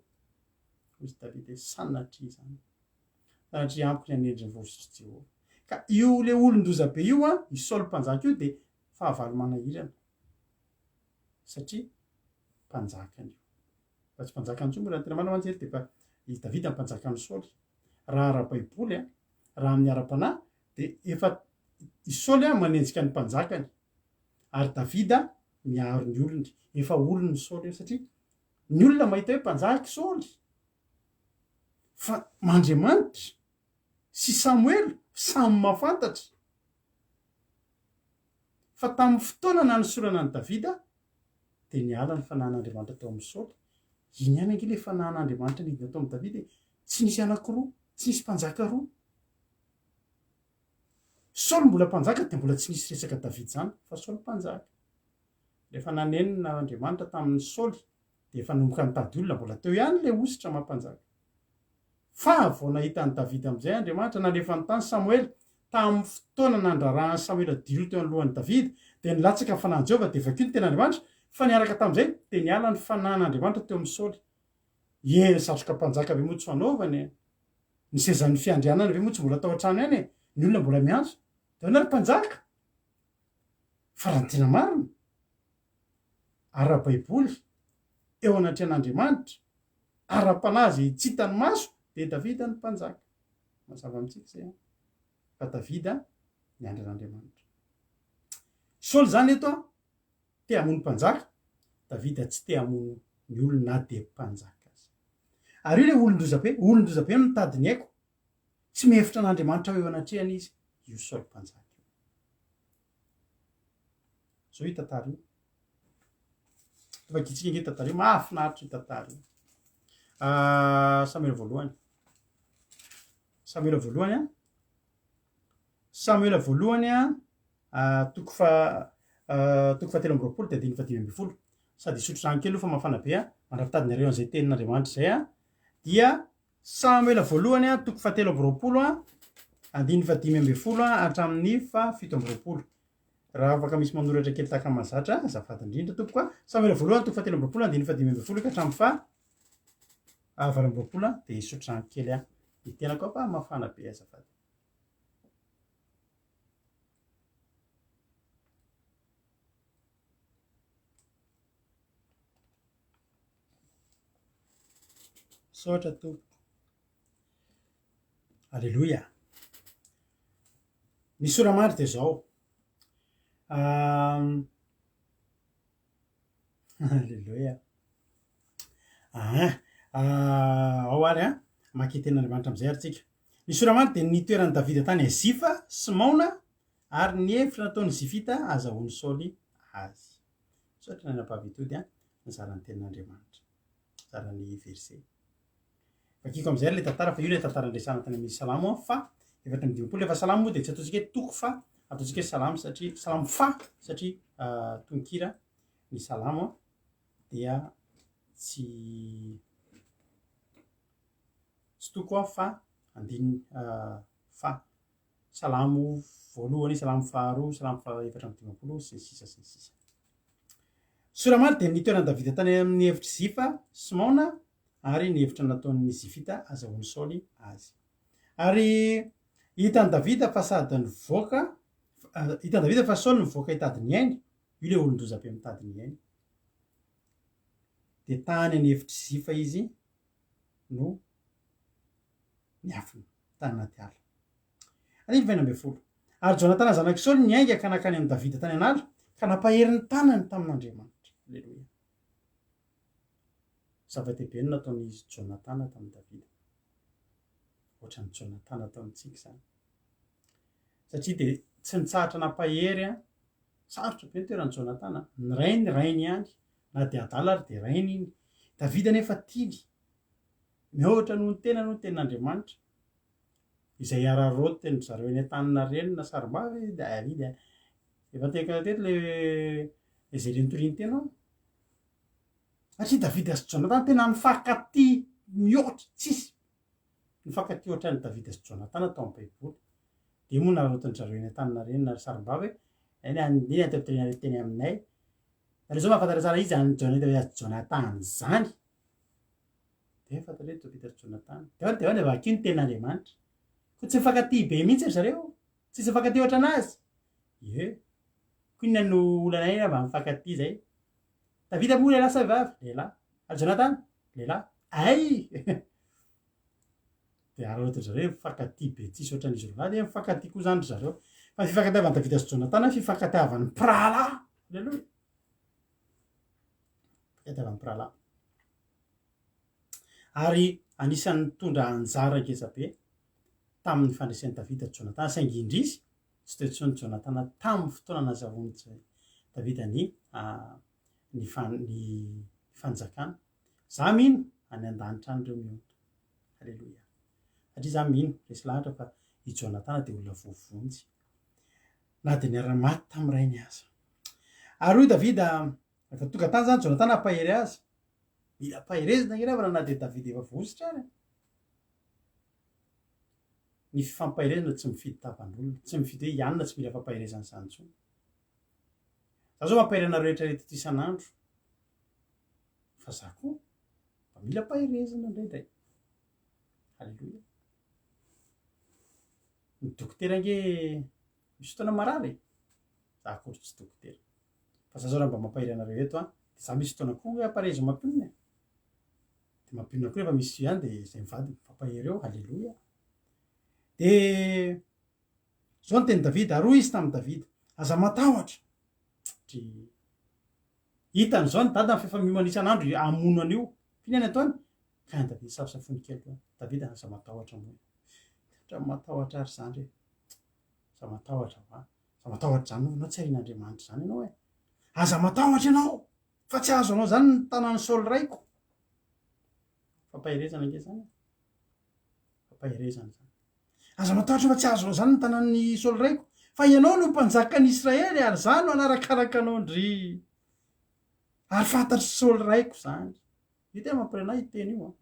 Hoy Davida hoe sanatria izany. Sanatria amiko ny hanendry ny voahosotr'i Jehovah. Ka io le olon-doza be io an, i Saoly mpanjaka io dia fahavalo manahirana. Satria mpanjakany io. Fa tsy mpanjakany intsony moa raha ny tena marina mantsy eto dia efa i Davida mpanjakan'i Saoly. Raha ara-baiboly an, raha amin'ny ara-panahy dia efa i Saoly an manenjika ny mpanjakany ary Davida miaro ny olony. Efa olon'i Saoly io satria ny olona mahita hoe mpanjaka i Saoly fa Andriamanitra sy Samoela samy mahafantatra fa tamin'ny fotoana nanosorana an'i Davida dia niala ny fanahin'Andriamanitra tao amin'i Saoly. Iny ihany ange ilay fanahin'Andriamanitra nidina tao amin'i Davida e. Tsy nisy anankiroa, tsy nisy mpanjaka roa. Saoly mbola mpanjaka dia mbola tsy nisy resaka Davida izany fa Saoly mpanjaka. Rehefa nanenina Andriamanitra tamin'i Saoly dia efa nanomboka nitady olona, mbola teo ihany ilay hosotra maha mpanjaka. Fa vao nahita an'i Davida amin'izay Andriamanitra, nalefany tany Samoela. Tamin'ny fotoana nandrarahan'i Samoela dilo teo anoloan'i Davida, dia nilatsaka ny fanahin'i Jehovah, dia vakio ny tenin'Andriamanitra, fa niaraka tamin'izay, dia niala ny fanahin'Andriamanitra teo amin'i Saoly. Ie, ny satroka mpanjaka ve moa tsy fanaovany e? Ny sezan'ny fiandrianana ve moa tsy mbola tao an-trano ihany e? Ny olona mbola miantso, dia ahoana ry mpanjaka? Fa raha ny tena marina, ara-baiboly, eo anatrehan'Andriamanitra, ara-panahy izay tsy hitan'ny maso, dia Davida no mpanjaka. Mazava amintsika izay an. Fa Davida niandry an'Andriamanitra. Saoly izany eto an, te hamono mpanjaka, Davida tsy te hamono ny olona na dia mpanjaka aza. Ary io ilay olon-doza be, olon-doza be no mitady ny aiko. Tsy mihevitra an'Andriamanitra ho eo anatrehany izy, io Saoly mpanjaka io. Zao io tantara io. Vakintsika ange tantara io, mahafinaritra io tantara io. Ah, Samuel voalohany. Samuel voalohany a. Samuel voalohany a, ah, toko fa ah, toko fahatelo amby 20 dia andininy fahadimy ambin'ny folo. Sady hisotro rano kely aloha fa mafana be a, mandra-pitadinareo an'izay tenin'Andriamanitra izay a. Dia Samoela voalohany a, toko fahatelo amby 20 a, andininy fahadimy ambin'ny folo a, hatramin'ny fahafito amby 20. Raha afaka misy manoratra kely tahaka ny mahazatra, azafady indrindra tompoko a. Samoela voalohany toko fahatelo amby 20 andininy fahadimy ambin'ny folo ka hatramin'ny faha 28 a, dia hisotro rano kely aho. Ny tenako aho fa mafana be azafady. Misaotra tompoko. Aleloia. Ny sora-mandry dia izao. Aleloia. Aha. Ao ary an, maka tenin'Andriamanitra amin'izay ary tsika. Ny sora-mandry dia ny toeran'i Davida tany Zifa sy Maona ary ny hevitra nataon'ny Zifita azahoan'i Saoly azy. Misaotra ny anabavy Itody an, nizara ny tenin'Andriamanitra. Nizara ny verset. Vakiko amin'izay ary ilay tantara fa io ilay tantara niresahana tany amin'ny Salamo fa 54. Rehefa Salamo moa dia tsy ataontsika hoe toko fa ataontsika hoe Salamo satria Salamo fa satria tononkira ny Salamo dia tsy tsy toko fa andininy fa Salamo voalohany, Salamo faharoa, Salamo faha 54 sy ny sisa sy ny sisa. Sora-maro dia ny toeran'i Davida tany amin'ny hevitr'i Zifa sy Maona ary ny hevitra nataon'ny Zifita azahoan'i Saoly azy. Ary Hitan'i Davida fa sady nivoaka, hitan'i Davida fa Saoly nivoaka hitady ny ainy, io ilay olon-doza be mitady ny ainy. Dia tany an'efitr'i Zifa izy no niafina, tany anaty ala. Andininy faha 16. Ary Jonatana zanak'i Saoly niainga ka nankany amin'i Davida tany an'ala, ka nampahery ny tanany tamin'Andriamanitra. Aleloia. Zava-dehibe no nataon'i Jonatana tamin'i Davida. Ohatran'i Jonatana tao amintsika izany. Satria dia tsy nitsahatra nampahery an, sarotra be ny toeran'i Jonatana. Ny rainy, rainy ihany. Na dia adala ary dia rainy iny. Davida anefa tiany. Mihoatra noho ny tenany hoy ny tenin'Andriamanitra. Izay araraotin-dry zareo eny Antaninarenina sarombavy Davida. Efa teto teto le izay le nitoriany teny aho. Satria Davida sy Jonatana tena nifankatia mihoatra, tsisy nifankatia ohatran'i Davida sy Jonatana tao amin'ny Baiboly. Dia moa nararaotin-dry zareo eny Antaninarenina ry sarombavy hoe, eny iny antefitorianareo teny aminay. Nareo zao mahafantatra tsara iza any Jonatana Jonatana izany. Dia fantatra hoe Davida sy Jonatana. Dia dia dia vakio ny tenin'Andriamanitra. Koa tsy mifankatia be mihitsy ry zareo. Tsisy mifankatia ohatran'azy. Ie. Koa inona no olanay raha mba mifankatia izay? Davida moa lehilahy sa vehivavy? Lehilahy. Ary Jonatana? Lehilahy. Ay! Dia araraotin-dry zareo mifankatia be tsisy ohatran'izy roa lahy. Dia mifankatia koa izany ry zareo. Fa ny fifankatiavan'i Davida sy Jonatana fifankatiavan'ny mpirahalahy. Aleloia. Fifankatiavan'ny mpirahalahy. Ary anisan'ny nitondra anjara ngezabe tamin'ny fandresen'i Davida Jonatana, saingy indrisy, tsy teo intsony Jonatana tamin'ny fotoana nazahoan'i Davida ny ny ny fanjakana. Za mino any an-danitra any ireo mionona. Aleloia. Satria za mino, resy lahatra fa i Jonatana dia olona voavonjy. Na dia niara-maty tamin'ny rainy aza. Ary hoy Davida, rehefa tonga tany izany Jonatana hampahery azy, Mila ampaherezina ange ravana na dia Davida efa voahosotra ary. Ny fifampaherezana tsy mifidy tavan'olona, tsy mifidy hoe i anona tsy mila fampaherezana izany intsony. Za zao mampahery anareo rehetra rehetra eto isan'andro. Fa za koa mba mila ampaherezana indraindray. Alléluia. Ny dokotera ange misy fotoana marary e. Za akory tsy dokotera. Fa za zao raha mba mampahery anareo eto an, de za misy fotoana koa hoe aparezo mampionona e. De mampionona koa rehefa misy ihany de zay mivady mifampahery eo, haleloia. De zao ny tenin'i Davida, ary hoy izy tamin'i Davida, aza matahotra. Dry. Hitany zao ny dadany fa efa miomana isan'andro hamono an'io. F'inona ny ataony? Ka an'i Davida safosafony kely koa. Davida aza matahotra moa. Ohatran'ny matahotra ary zandry e. Aza matahotra va. Aza matahotra izany ianao tsy hain'Andriamanitra izany ianao e. Aza matahotra ianao fa tsy azo anao izany ny tanan'i Saoly raiko. Fampaherezana ange izany e. Fampaherezana izany. Aza matahotra fa tsy azo anao izany ny tanan'i Saoly raiko. Fa ianao no mpanjakan'i Israely ary izaho no hanarakaraka anao ndry. Ary fantatr'i Saoly raiko izany. Io tena mampirena ahy io teny io an.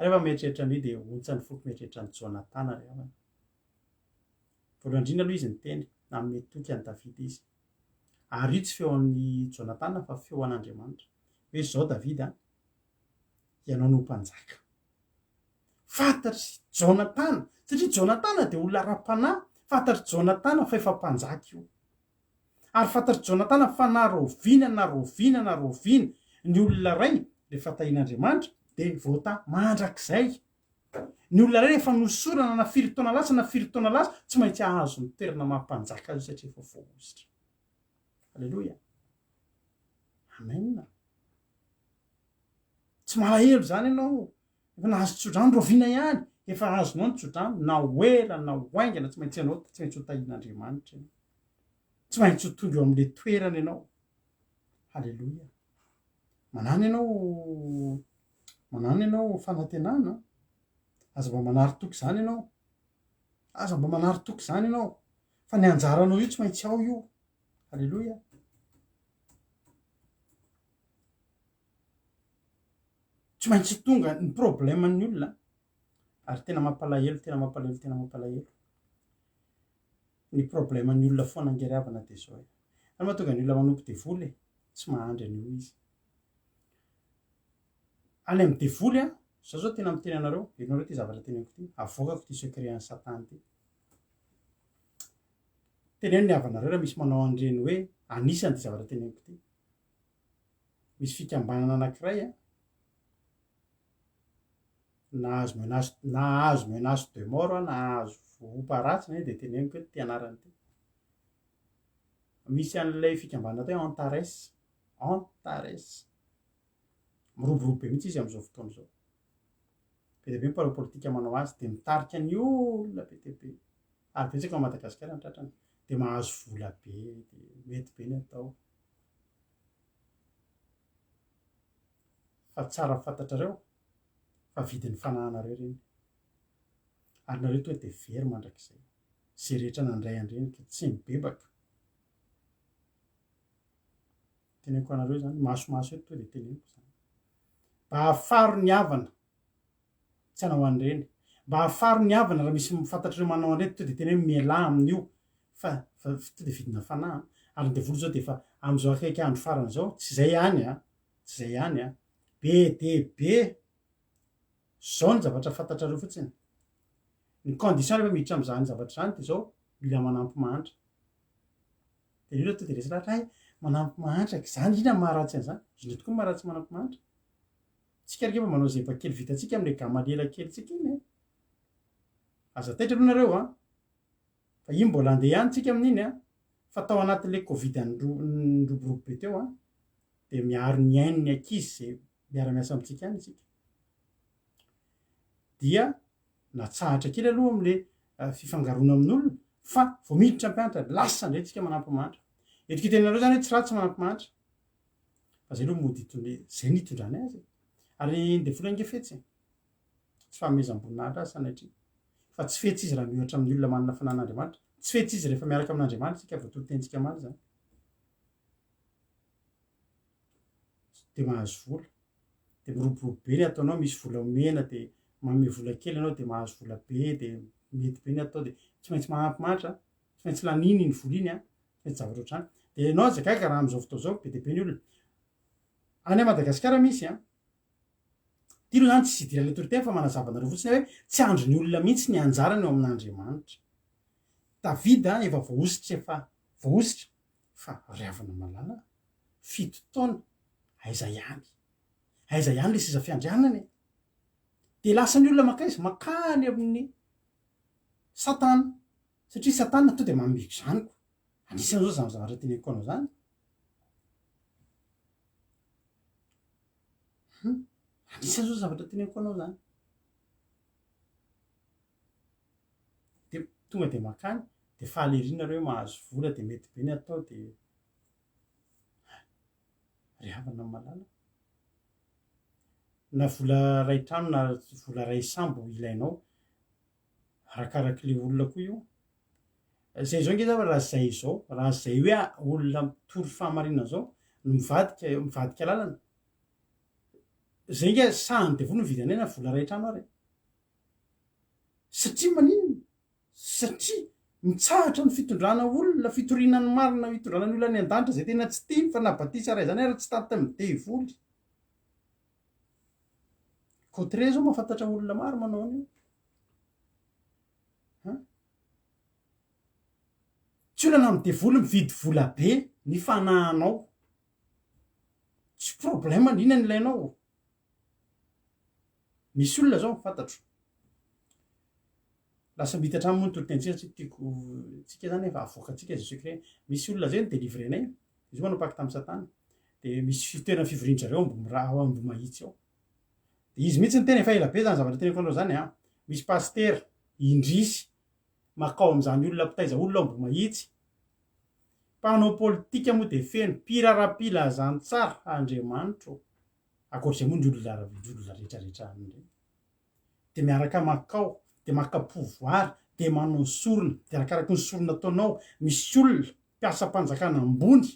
Rehefa mieritreritra an'io dia ontsa ny foko mieritreritra an'i Jonatana ry havana. Voalohany indrindra aloha izy niteny, nanome toky an'i Davida izy. Ary io tsy feo an'i Jonatana fa feo an'Andriamanitra. Hoe izao Davida a, ianao no ho mpanjaka. Fantatr'i Jonatana, satria Jonatana dia olona ara-panahy, fantatr'i Jonatana fa efa mpanjaka io. Ary fantatr'i Jonatana fa na rahoviana na rahoviana na rahoviana ny olona iray rehefa tahian'Andriamanitra dia voatahy mandrakizay. Ny olona iray rehefa nosorana na firy taona lasa na firy taona lasa, tsy maintsy hahazo ny toerana maha mpanjaka azy satria efa voahosotra. Aleloia. Amen. Tsy malahelo izany ianao. Efa nahazo tsodrano rahoviana ihany, efa azonao ny tsodrano na ho ela na ho haingana tsy maintsy ianao tsy maintsy ho tahian'Andriamanitra ianao. Tsy maintsy ho tonga eo amin'ilay toerana ianao. Haleloia. Manana ianao manana ianao fanantenana. Aza mba manary toky izany ianao. Aza mba manary toky izany ianao. Fa ny anjaranao io tsy maintsy ao io. Haleloia. Tsy maintsy tonga ny problème ny olona ary tena mampalahelo, tena mampalahelo, tena mampalahelo. Ny problème ny olona foana ange ry havana dia izao e. Ary mahatonga ny olona manompo devoly e, tsy mahandry an'io izy. Any amin'ny devoly an, zao zao tena miteny anareo, henoinareo ity zavatra teneniko ity, avoakako ity secret an'i Satana ity. Teneno ny havanareo raha misy manao an'ireny hoe anisan'ity zavatra teneniko ity. Misy fikambanana anankiray an, nahazo menace, nahazo menace de mort aho, nahazo ompa ratsy ne dia teneniko hoe ity anarany ity. Misy an'ilay fikambanana atao hoe Antares, Antares. Miroborobo be mihitsy izy amin'izao fotoana izao. Be dia be ny mpanao politika manao azy dia mitarika ny olona be dia be. Ary betsaka ao Madagasikara ny tratrany. Dia mahazo vola be, dia mety be ny atao. Fa tsara fantatrareo fa vidin'ny fanahinareo ireny. Ary nareo tonga dia very mandrakizay. Izay rehetra nandray an'ireny ka tsy mibebaka. Teneniko anareo izany, masomaso eto tonga dia teneniko izany. Mba hahafaro ny havana tsy hanao an'ireny. Mba hahafaro ny havana raha misy fantatrareo manao an'ireny tonga dia teneno mialà amin'io fa fa tonga dia vidina fanahy an. Ary ny devoly izao dia efa amin'izao akaiky andro farany izao, tsy izay ihany an, tsy izay ihany an, be dia be izao ny zavatra fantatrareo fotsiny. Ny condition rehefa miditra amin'izany zavatra izany dia izao, mila manampy mahantra. Dia ny olona tonga dia resy lahatra hay manampy mahantra, izany inona no maharatsy an'izany? Inona tokoa no maharatsy manampy mahantra? Tsika ry efa manao izay mba kely vitantsika amin'ilay gamalela kelintsika iny e. Aza taitra aloha nareo an. Fa iny mbola handeha ihany tsika amin'iny an. Fa tao anatin'ilay covid niroborobo be teo an, dia miaro ny ain'ny ankizy izay miara-miasa amintsika any isika. Dia natsahatra kely aloha amin'ilay fifangaroana amin'olona fa vao miditra mpianatra lasa indray tsika manampy mahantra. Eto kitenenareo zany hoe tsy ratsy manampy mahantra. Fa zay aloha mody hitondra, zay no hitondrany azy e. Ary ny devoly ange fetsy e. Tsy fanomezam-boninahitra azy sanatria. Fa tsy fetsy izy raha miohatra amin'ny olona manana fananan'Andriamanitra. Tsy fetsy izy rehefa miaraka amin'Andriamanitra isika, voatory-tenintsika omaly izany. Dia mahazo vola. Dia miroborobo be ny ataonao, misy vola omena dia manome vola kely ianao dia mahazo vola be dia mety be ny atao dia tsy maintsy manampy mahantra, tsy maintsy laniana iny vola iny an. Mety zavatra ohatr'izany. Dia ianao aza gaga raha amin'izao fotoana izao be dia be ny olona. Any Madagasikara misy an. Ity aloha izany tsy idiran'ilay toriteny fa manazava anareo fotsiny aho hoe tsy andrin'ny olona mihitsy ny anjarany ao amin'Andriamanitra. Davida efa voahosotra efa voahosotra fa ry havana malala fito taona aiza ihany aiza ihany ilay seza fiandrianana e. Dia lasa ny olona mankaiza? Mankany amin'ny Satana. Satria satana to dia manome izany ko. Anisany zao zany zavatra teneniko anao zany. Hum, anisany zao zavatra teneniko anao zany. De tonga de makany, de faly ery nareo mahazo vola de mety be ny atao de ry havana malala. Na vola ray trano na vola ray sambo ilainao, Arakarak'ilay olona koa io. Zay izao nge zany raha zay izao, raha zay hoe olona mitory fahamarinana zao no mivadika mivadika lalana, zay nge sahan'ny devoly mividy anay na vola ray trano ary e. Satria maninona? Satria mitsahatra ny fitondrana olona, fitoriana ny marina, fitondrana ny olona any an-danitra zay tena tsy tiany fa na batisa ray zany ary tsy tantin'ny devoly. Cotteret zao mahafantatra olona maro manao an'io. An? Tsy olana amin'ny devoly mividy vola be ny fanahinao. Tsy problème ny inona no ilainao. Misy olona zao fantatro. Lasa mihita hatrany moa ny toritentsika satria tiako tsika zany efa avoakantsika izay secret. Misy olona zay no-délivrer-nay, izy io manao pacte amin'i satana. Dia misy toerana fivorian-dry zareo ao Ambohimahitsy ao. Dia izy mihitsy niteny, efa ela be zany zavatra teneniko anao zany an. Misy pasitera, indrisy, makao amin'izany olona mpitaiza olona ao Ambohimahitsy. Mpanao politika moa dia feno, mpirarampilazantsara, Andriamanitro ô. Ankoatr'izay moa ny olona ny olona rehetrarehetra any ireny. Dia miaraka makao, dia maka pouvoir, dia manao sorona, dia arakaraky ny sorona ataonao, misy olona mpiasam-panjakana ambony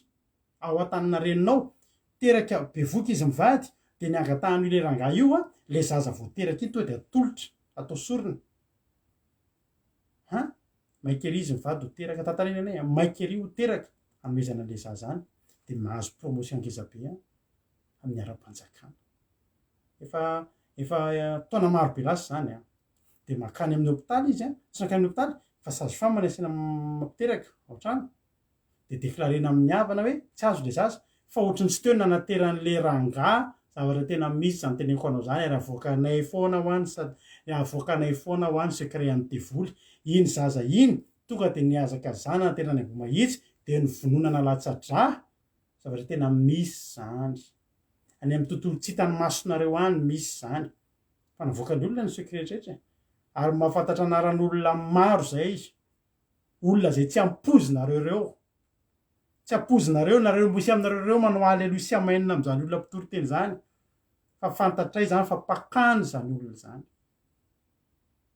ao Antaninarenina ao, teraka bevoka izy mivady, dia ny angatahan'io le rangahy io an, le zaza vao teraka iny tonga dia atolotra, atao sorona. Han? Maika ery izy mivady ho teraka, tantarainy anay an, maika ery ho teraka, hanomezana an'le zaza any, dia mahazo promotion ngeza be an, amin'ny ara-panjakana. Efa efa taona maro be lasa izany an. Dia mankany amin'ny hopitaly izy an, tsy nankany amin'ny hopitaly. Fa sage femme ny asiana mampiteraka ao an-trano dia declarena amin'ny havana hoe tsy azo le zaza fa ohatry ny tsy teo ny nanateran'le rangahy zavatra tena misy zany teneniko anao zany ary avoakanay foana hoa ny sa- avoakanay foana hoa ny secret an'ny devoly iny zaza iny tonga dia nihazakazahana naterina any Ambohimahitsy dia novonoina nalatsa-drà zavatra tena misy zany any amin'ny tontolo tsy hitan'ny masonareo any misy zany fa navoakan'ny olona ny secret rehetra e ary mahafantatra anaran'olona maro zay olona zay tsy ampoizinareo reo tsy ampoizinareo nareo misy aminareo reo manao aleloia sy amen amzany olona mpitory teny zany fa fantatray zany fa mpakany zany olona zany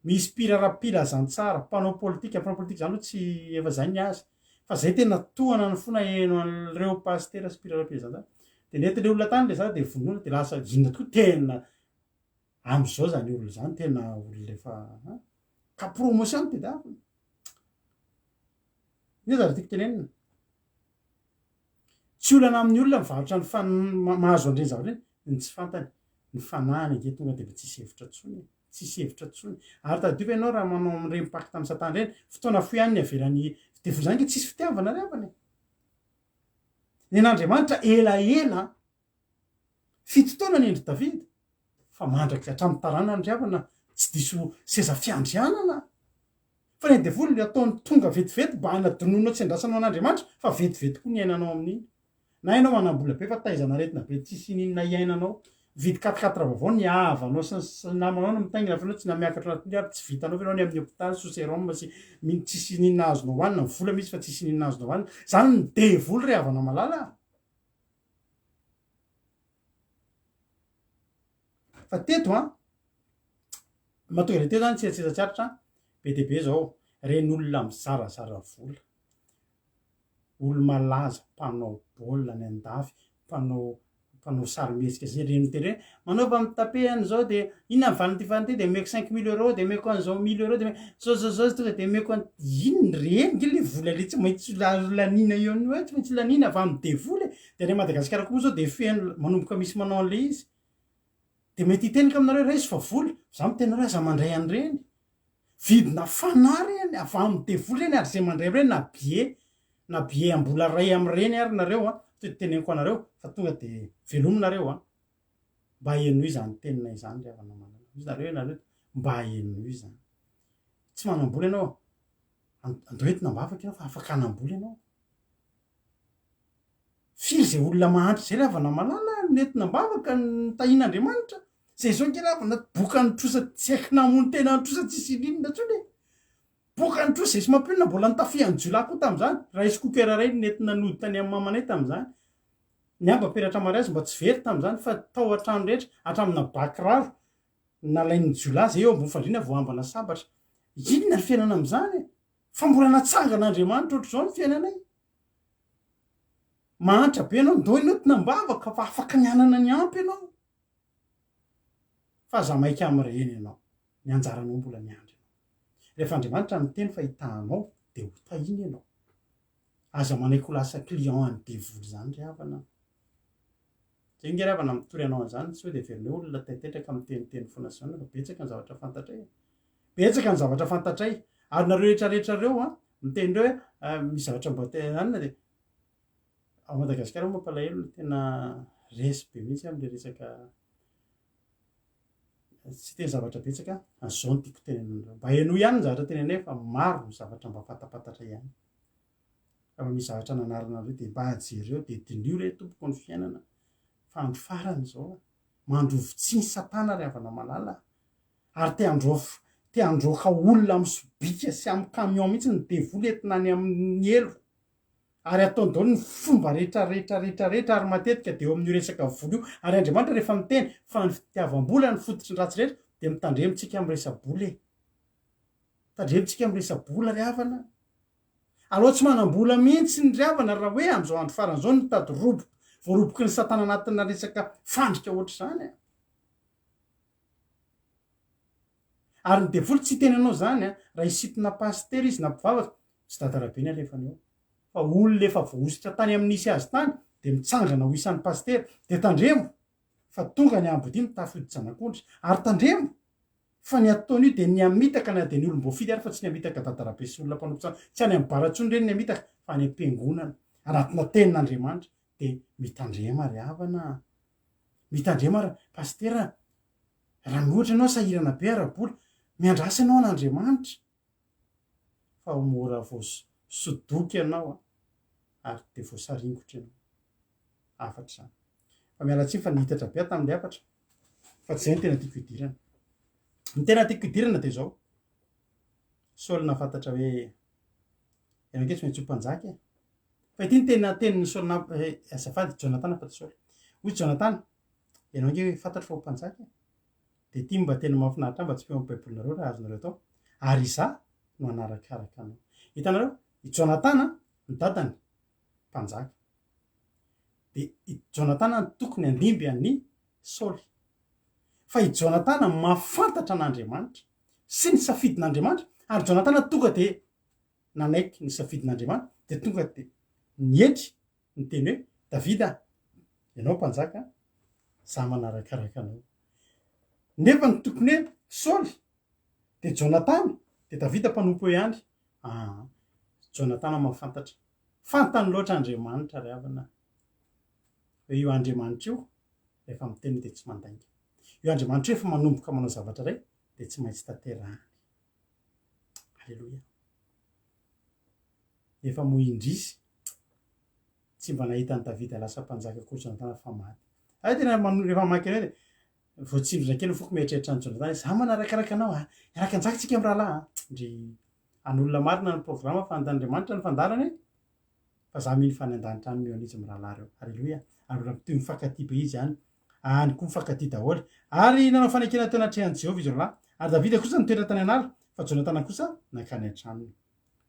misy mpirarapilazantsara mpanao politika mpanao politika zany aloha tsy efa zay ny azy fa zay tena tohana ny fona heno an'ireo pastera sy mpirarapilazantsara de nentin'le olona tany le za de vonoina de lasa inona tokoa tena Amzao zany olona zany tena olona efa an! Ka promotion no tediaviny. Inona zavatra tiako tenenina? Tsy olana amin'ny olona mivarotra ny fan- mahazo an'ireny zavatra ireny, ny tsy fantany, ny fanahiny ange tonga de efa tsisy hevitra intsony e, tsisy hevitra intsony. Ary tadidio fa ianao raha manao amin'ireny pacte amin'i satana ireny, fotoana fohy ihany ny avelan'ny devoly zany ange tsisy fitiavana ry havana e. Ny an'Andriamanitra elaela an! Fito taona ny endry Davida, fa mandrakizay hatramin'ny taranany ry havana tsy diso seza fiandrianana. Fa ny devoly le ataony tonga vetivety mba hanadinoanao tsy andrasanao an'Andriamanitra fa vetivety koa ny iainanao amin'iny. Na ianao manam-bola be fa taizana aretina be tsisy ininona iainanao. Mividy quatre quatre vaovao ny havanao sy ny namanao no mitaingina fa ianao tsy na miakatra anatin'iny ary tsy vitanao fa ianao any amin'ny hopitaly sous sérum sy tsisy ininona azonao hohanina, ny vola misy fa tsisy ininona azonao hohanina. Zany ny devoly ry havana malala a! Fa teto an, mahatonga an'ilay teo zany tsy tsy aritra an, be dia be zao reny olona mizarazara vola, olo-malaza, mpanao baolina any an-dafy, mpanao mpanao sarimihetsika zay reny miteny hoe manaova mi-taper an'izao de inona ny valin'ity farany ity de omeko cinq mille euros de omeko an'izao mille euros de zao zao zao tonga de omeko an- inona reny nge le vola le tsy maintsy laniana eo no eo tsy maintsy laniana avy amin'ny devoly e, de any Madagasikara koa moa zao de feno manomboka misy manao an'le izy de mety hiteny ka aminareo raiso fa vola, za miteny anareo aza mandray an'ireny, vidina fanahy reny avy amin'ny devoly reny ary zay mandray an'ireny na billet na billet am-bola ray amin'ireny ary nareo an, to de teneniko anareo fa tonga de velomy nareo an, mba henoy izany teninay izany ry havana malala, hoy nareo ianareo mba henoy izany, tsy manam-bola ianao andao entina am-bavaka ianao fa afaka hanam-bola ianao. Firy izay olona mahantra izay ry havana malala nentina am-bavaka nitahian'Andriamanitra? Izay izao ange ry havana bokan'ny trosa tsy haiko namono tena ny trosa tsisy ininona intsony e! Bokan'ny trosa izay sy mampionona mbola nitafihan'ny jiolahy koa tamin'izany, rice cooker iray nentina nody tany amin'ny mamanay tamin'izany. Ny aba peratra mariazy mba tsy very tamin'izany fa tao an-trano rehetra hatramina ba kiraro nalain'ny jiolahy izay eo ambony fandriana voaambana sabatra. Inona ny fiainana amin'izany e? Fa mbola natsangan'Andriamanitra ohatr'izao ny fiainanay. Mahantra be ianao, ndao ianao tinam-bavaka fa afaka ny hanana ny ampy ianao. Fa aza maika amin'ireny ianao, ny anjaranao mbola miandry anao. Rehefa Andriamanitra miteny fa hitaha anao dia ho tahiny ianao. Aza manaiky ho lasa client an'ny devoly izany ry havana a. Zay nge ry havana mitory anao an'izany, sao dia heverinao hoe olona taitaitra ka miteniteny foana sy izany fa betsaka ny zavatra fantatray e. Betsaka ny zavatra fantatray. Ary nareo rehetra rehetra reo an, miteny reo hoe misy zavatra mba te hanina dia ao Madagasikara moa mampalahelo tena resy be mihitsy amin'ilay resaka tsy hiteny zavatra betsaka aho, izao no tiako tenenina anareo. Mba henoy ihany ny zavatra tenenay fa maro ny zavatra mba fantapantatra ihany. Fa mba misy zavatra nanarina anareo dia mba jereo dia diniho re tompoko ny fiainana fa andro farany izao a. Mandrovi-tsiny satana ry havana malala a. Ary te handrof te handroaka olona amin'ny sobika sy amin'ny camion mihitsy ny devoly entina any amin'ny helo. Ary ataony daholo ny fomba rehetra rehetra rehetra rehetra ary matetika dia eo amin'io resaka vola io. Ary Andriamanitra rehefa miteny fa ny fitiavam-bola no fototry ny ratsy rehetra dia mitandremo tsika amin'ny resa-bola e. Tandremo tsika amin'ny resa-bola ry havana. Aleo tsy manam-bola mihitsy ny ry havana raha hoe amin'izao andro farany izao no mitady robo voaroboky ny satana anatina resaka fandrika ohatr'izany a. Ary ny devoly tsy hiteny anao izany an, raha hisintona pasitera izy na mpivavaka, tsy dadarabe ny alefany eo. Fa olona efa voahosotra tany amin'ny nisy azy tany dia mitsangana ho isan'ny pasitera. Dia tandremo fa tonga ny ambodia mitafy hodi-janak'ondry. Ary tandremo! Fa ny ataon'io dia ny hamitaka na dia ny olom-boafidy ary fa tsy ny hamitaka dadarabe sy olona mpanompo sampy. Tsy any amin'ny bara intsony ireny ny hamitaka fa any am-piangonana, anatina tenin'Andriamanitra. Dia mitandrema ry havana a! Mitandrema ry pasitera a! Raha miohatra ianao sahirana be ara-bola, miandrasa ianao an'Andriamanitra fa ho mora voasodoka ianao a! Ary dia voasaringotra ianao. Hafatra izany. Fa miala tsiny fa nihitatra be aho tamin'ilay hafatra. Fa tsy izay no tena tiako hidirana. Ny tena tiako hidirana dia izao. Saoly nahafantatra hoe ianao ange tsy maintsy ho mpanjaka e. Fa ity ny tena tenin'i Saoly na eh, azafady, Jonatana fa tsy Saoly. Hoy Jonatana, ianao ange fantatro fa ho mpanjaka e. Dia ity mba tena mahafinaritra ahy mba tsipio amin'ny Baibolinareo raha azonareo atao. Ary izaho no hanarakaraka anao. Hitanareo, i Jonatana, ny dadany, mpanjaka. Dia i Jonatana no tokony handimby an'i Saoly. Fa i Jonatana mahafantatra an'Andriamanitra sy ny safidin'Andriamanitra, ary Jonatana tonga dia nanaiky ny safidin'Andriamanitra, dia tonga dia nietry niteny hoe, Davida, ianao mpanjaka, za manarakaraka anao. Nefa ny tokony hoe Saoly, dia Jonatana, dia Davida mpanompo eo ihany. Aa, Jonatana mahafantatra. Fantany loatra Andriamanitra ry havana hoe io Andriamanitra io rehefa miteny dia tsy mandainga. Io Andriamanitra io efa manomboka manao zavatra iray dia tsy maintsy tanterahany. Aleloia. Nefa moa indrisy tsy mba nahita an'i Davida lasa mpanjaka akory Jonatana fa maty. Hay tena rehefa mamaky an'io dia voatsindrona kely ny foko mieritreritra an'i Jonatana hoe za manarakaraka anao a, hiaraka hanjaka tsika mirahalahy a. Ndry An'olona marina ny programa fa an'Andriamanitra ny fandaharana e! Fa za mino fa any an-danitra any mihaona izy mirahalahy reo. Aleloia! Ary mbola mitohy mifankatia be izy any. Any koa mifankatia daholo. Ary nanao fanekena teo anatrehan'i Jehovah izy roalahy. Ary Davida kosa nitoetra tany an'ala, fa Jonatana kosa nankany an-tranony.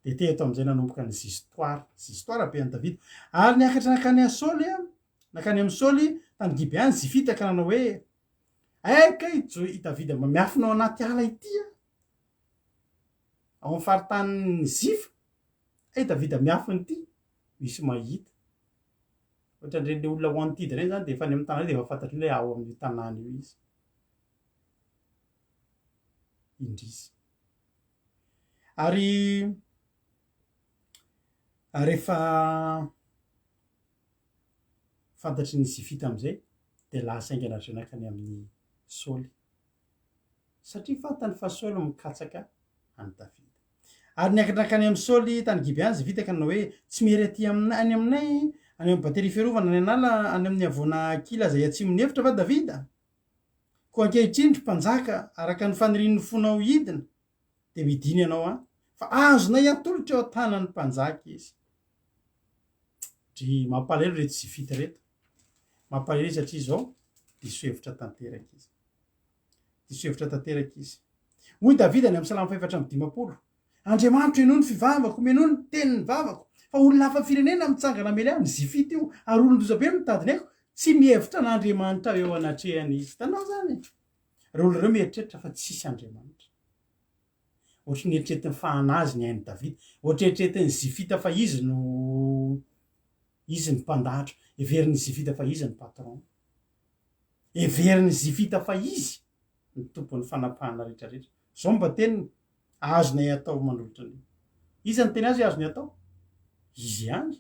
Dia teto amin'izay nanomboka ny zistoara. Zistoara be an'i Davida. Ary niakatra nankany an'i Saoly, nankany amin'i Saoly tany Gibea ny Zifita ka nanao hoe, Aika i Jo, i Davida mba miafina ao anaty ala ity aho. Ao amin'ny faritanin'i Zifa, hay Davida miafina ity, misy mahita. Ohatran'ireny le olona wanted ireny zany dia efa any amin'ny tanàna dia efa fantatry ny hoe ao amin'io tanàna io izy. Indrisy. Ary rehefa fantatry ny Zifita amin'izay dia lasa haingana ry zareo nankany amin'i Saoly. Satria fantany fa Saoly mikatsaka an'i Davida. Ary niakatra nankany amin'i Saoly tany Gibea ny Zifita ka nanao hoe, Tsy miery aty aminay, any aminay, any amin'ny bateria fiarovana any an'ala, any amin'ny havoana Hakila izay atsimon'ny efitra va Davida? Koa ankehitriny, ry mpanjaka, araka ny fanirian'ny fonao hidina, dia midina ianao any, fa azonay atolotra eo an-tanan'ny mpanjaka izy. Dry, mampalahelo ireto Zifita ireto. Mampalahelo izy satria izao, diso hevitra tanteraka izy. Diso hevitra tanteraka izy. Hoy Davida any amin'ny Salamo fahefatra amby 50, Andriamanitro, henoy ny fivavako, menoy ny tenin'ny vavako, fa olona hafa firenena mitsangana hamely ahy, ny Zifita io, ary olon-doza be no mitady ny aiko, tsy mihevitra an'Andriamanitra eo anatrehany izy. Hitanao izany e? Ireo olona ireo mieritreritra fa tsisy Andriamanitra. Ohatry ny eritreretin'ny fahana azy ny ain'i Davida. Ohatry eritreretin'ny Zifita fa izy no izy ny mpandahatra. Heverin'ny Zifita fa izy ny patron. Heverin'ny Zifita fa izy ny tompon'ny fanapahana rehetra rehetra. Izao no mba teniny, azonay atao manolotra an'io. Iza no teny azy hoe azony atao? Izy ihany.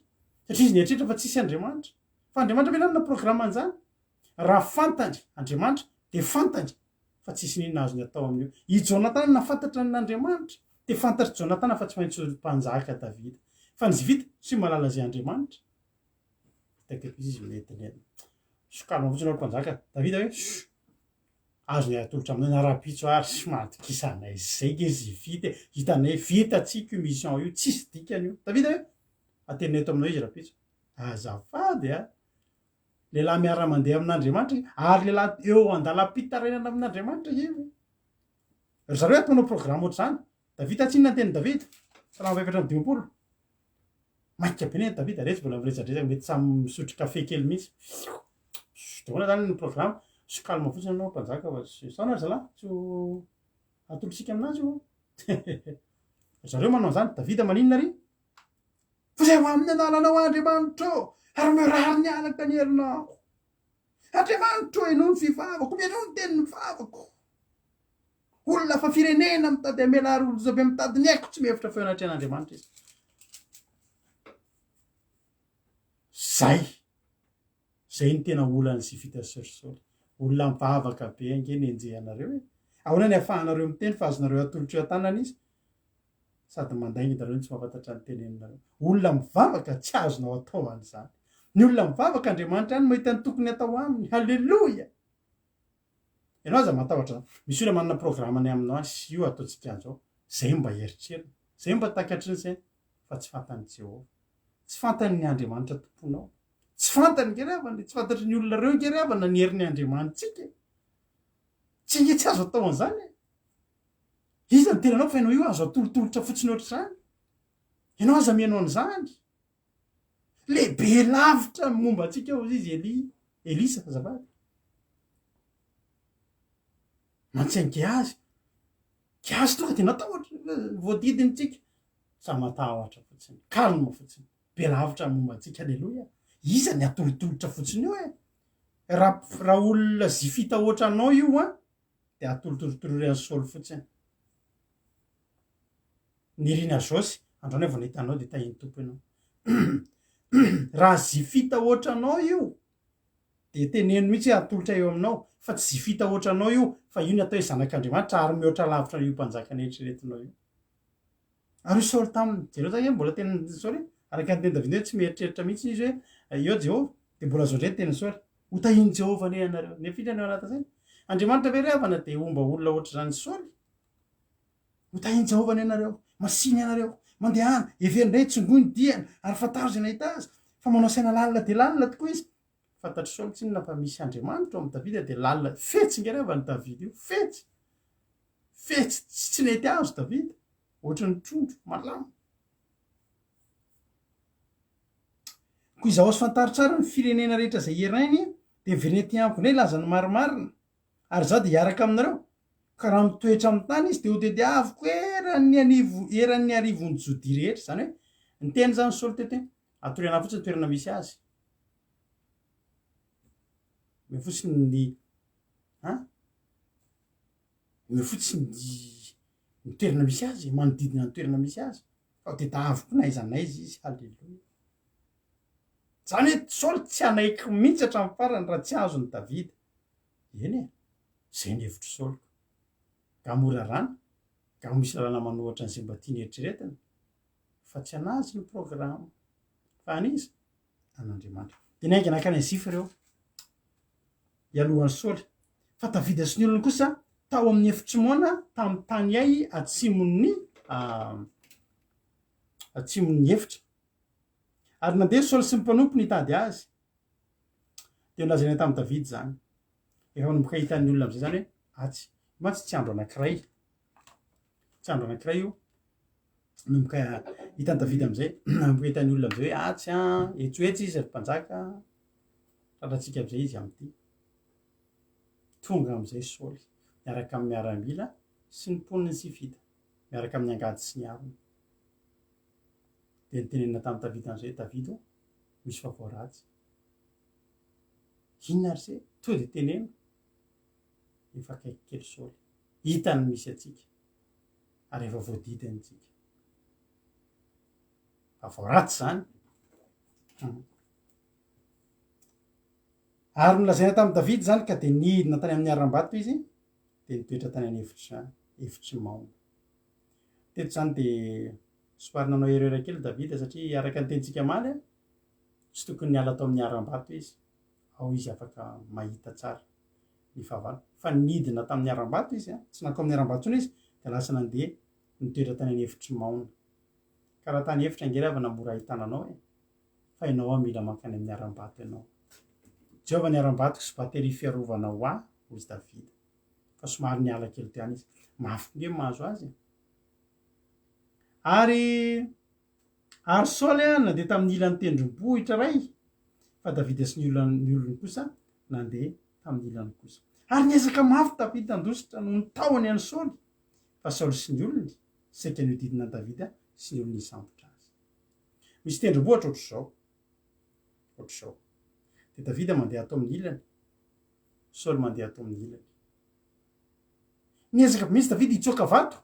Satria izy nieritreritra fa tsisy Andriamanitra. Fa Andriamanitra ve nanana programa an'izany? Raha fantany Andriamanitra dia fantany fa tsisy n'inona azony atao amin'io. I Jonatana nahafantatra an'Andriamanitra, dia fantatr'i Jonatana fa tsy maintsy ho mpanjaka Davida. Fa ny Zivita tsy mahalala izay Andriamanitra. Hitako eto izy mientinentina. Sokalma fotsiny aloha mpanjaka. Davida hoe, Shh! Azony atolotra aminay na rahampitso ary sy mahatokisa anay izay nge Zivita e. Hitanay, vitantsika io mission io, tsisy dikany io. Davida hoe, Atenina eto aminao izy rahampitso. Azafady a! Lehilahy miara-mandeha amin'Andriamanitra ary lehilahy eo an-dalam-pitarainana amin'Andriamanitra io. Ry zareo ato manao programme ohatr'izany. Davida tsy inona ny tenin'i Davida? Salamo faha-54. Maika be ny Davida, retsy mbola miresadresaka, mety samy misotro kafe kely mihitsy. Dia ahoana izany ny programme? Sy calme fotsiny ianao mpanjaka fa tsy saona ry zalahy, tsy ho atolotsika aminazy io. Ry zareo manao an'izany, Davida maninona ry? Fa izay ho amin'ny anaranao Andriamanitra ô, ary omeo rariny araka ny herinao. Andriamanitra ô, henoy ny fivavako, omeo ny tenin'ny vavako. Olona fa firenena mitady hamela ary olozabe mitady ny aiko tsy mihevitra fa eo anatrehan'Andriamanitra izy. Zay. Zay no tena olan'ny Zifita sy ry Saoly. Olona mivavaka be ange ny enjehanareo e. Ahoana ny ahafahanareo miteny fa azonareo atolotra eo an-tanana izy? Sady mandainga nareo no tsy mahafantatra ny teneninareo. Olona mivavaka tsy azonao atao an'izany. Ny olona mivavaka Andriamanitra ihany no mahita ny tokony atao aminy. Haleloia! Ianao aza matahotra zany. Misy olona manana programme ny aminao any sy io ataontsika an'izao. Zay no mba eritreriny. Zay no mba takatry ny sainy fa tsy fantan'i Jehovah. Tsy fantany ny Andriamanitra tomponao. Tsy fantany nge ry havana e. Tsy fantatry ny olona ireo nge ry havana ny herin'ny Andriamanitsika e. Tsy nge tsy azo atao an'izany e. Iza no tenanao fa ianao io azo atolotolotra fotsiny ohatr'izany. Ianao aza mihaino an'izany. Lehibe lavitra ny momba antsika hozy izy Elia, Elisa azafady. Mantsy an'i Gehazy. Gehazy tonga dia natahotra, voadidiny tsika. Sa matahotra fotsiny, calme fotsiny. Be lavitra ny momba antsika, aleloia. Iza ny atolotolotra fotsiny io e? Raha raha olona zifita ohatranao io an, dia atolotolotolory an'i Saoly fotsiny. Nirina Josy, androany aho vao nahita anao dia tahin'ny Tompo ianao. Raha zifita ohatranao io dia teneno mihitsy hoe atolotra eo aminao fa tsy zifita ohatranao io fa io ny atao hoe zanak'Andriamanitra ary mihoatra lavitra io mpanjaka neritreretinao io. Ary hoy Saoly taminy, jereo zany hoe mbola tenin'i Saoly, araka ny tenin'i Davida hoe tsy mieritreritra mihitsy izy hoe eo Jehovah, dia mbola zao indray ny tenin'i Saoly, ho tahin'i Jehovah anie ianareo. Nefa inona no ao anatin'izany? Andriamanitra ve ry havana dia homba olona ohatr'izany Saoly? Ho tahin'i Jehovah anie ianareo. Masìna ianareo. Mandehana, hevero indray, tsongoy ny diany, ary fantaro izay nahita azy, fa manao saina lalina dia lalina tokoa izy. Fantatr'i Saoly tsinona fa misy Andriamanitra ao amin'i Davida, dia lalina. Fetsy ange rava an'i Davida io, fetsy! Fetsy, tsy nety azo Davida, ohatry ny trondro, malama. Koa izao azo fantaro tsara ny firenena rehetra izay herainy, dia miverena ety amiko indray hilaza ny marimarina. Ary izaho dia hiaraka aminareo, ka raha mitoetra amin'ny tany izy, dia hotediaviko eran'ny anivo, eran'ny arivon'i Jodia rehetra. Izany hoe, niteny izany Saoly teto hoe, Atory anà fotsiny ny toerana misy azy. Omeo fotsiny ny, an? Omeo fotsiny ny, ny toerana misy azy, manodidina ny toerana misy azy. Fa hotediaviko na aiza na aiza izy. Haleloia. Izany hoe Saoly tsy hanaiky mihitsy hatramin'ny farany raha tsy azon'i Davida. Eny e, izay ny hevitr'i Saoly ko. Nga mora rana? Nga misy lalàna manohatra an'izay mba tiany eritreretina? Fa tsy an'azy ny programa. Fa an'iza? An'Andriamanitra. Dia niainga nankany Zifa ireo, hialohan'i Saoly. Fa Davida sy ny olony kosa tao amin'ny efitr'i Maona tamin'ny tany hay atsimon'ny atsimon'ny efitra. Ary nandeha Saoly sy ny mpanompony hitady azy. Dia nolazaina tamin'i Davida izany. Efa manomboka hitan'ny olona amin'izay izany hoe atsy. Io mantsy tsy andro anankiray. Tsy andro anankiray io. Manomboka hitan'i Davida amin'izay, manomboka hitan'ny olona amin'izay hoe atsy an, etsy ho etsy izy ry mpanjaka. Tratrantsika amin'izay izy amin'ity. Tonga amin'izay Saoly, miaraka amin'ny miaramila sy ny mponin'i Sifita, miaraka amin'ny angady sy ny harona. Dia nitenenina tamin'i Davida amin'izay, Davida ô, misy vaovao ratsy. Inona ary se? Tonga dia teneno. Efa akaiky kely Saoly. Hitany ny misy antsika. Ary efa voadidiny tsika. Vaovao ratsy izany. Hmm. Ary nolazaina tamin'i Davida izany ka dia nidina tany amin'ny harambato izy, dia nitoetra tany an'efitra efitr'i Maona. Teto izany dia Somary nanao erreur kely Davida satria araka ny tenintsika omaly, tsy tokony niala tao amin'ny harambato izy, ao izy afaka mahita tsara ny fahavalo. Fa nidina tamin'ny harambato izy, tsy nankao amin'ny harambato intsony izy, dia lasa nandeha nitoetra tany an'efitr'i Maona. Ka raha tany efitra ange ry havana mora ahitana anao e! Fa ianao aho mila mankany amin'ny harambato ianao. Jehovah ny harambatoko sy bateria fiarovana ho ahy, hoy Davida. Fa somary niala kely teo ihany izy. Mafy koa nge ny mahazo azy e! Ary ary Saoly nandeha tamin'ny ilan'ny tendrombohitra iray, fa Davida sy ny olona ny olony kosa nandeha tamin'ny ilany kosa. Ary niezaka mafy Davida handositra noho ny tahony an'i Saoly, fa Saoly sy ny olony saika nihodidina an'i Davida sy ny olony hisambotra azy. Misy tendrombohitra ohatr'izao, ohatr'izao. Dia Davida mandeha ato amin'ny ilany, Saoly mandeha ato amin'ny ilany. Niezaka be mihitsy Davida hitsoaka vato,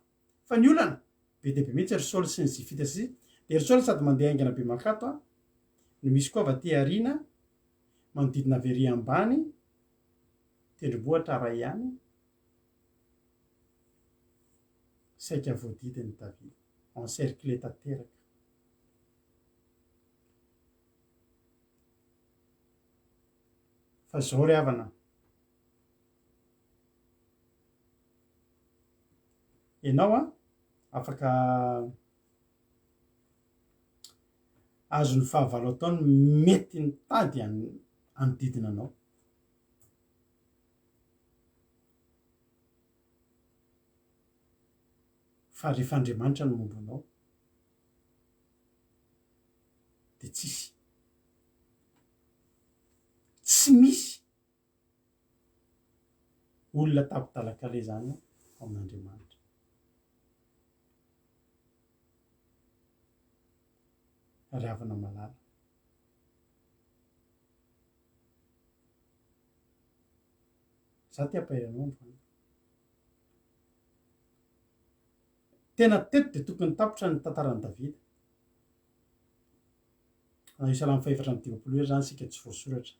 fa ny olana, be dia be mihitsy ry Saoly sy ny Zifita sy dia ry Saoly sady mandeha haingana be mankato an, no misy koa avy aty aoriana manodidina avy ery ambany tendrombohitra ray ihany, saika voadidin'i Davida, encerclé tanteraka. Fa zao ry havana, ianao an, afaka azon'ny fahavalo atao ny mety mitady hanodidina anao. Fa rehefa Andriamanitra no momba anao dia tsisy. Tsy misy olona tapi-dalan-kaleha izany ao amin'Andriamanitra. Ry havana malala. Za te hampahery anao androany. Tena teto dia tokony tapitra ny tantaran'i Davida. Na io salamo fahefatra amby 50 io izany isika tsy voasoratra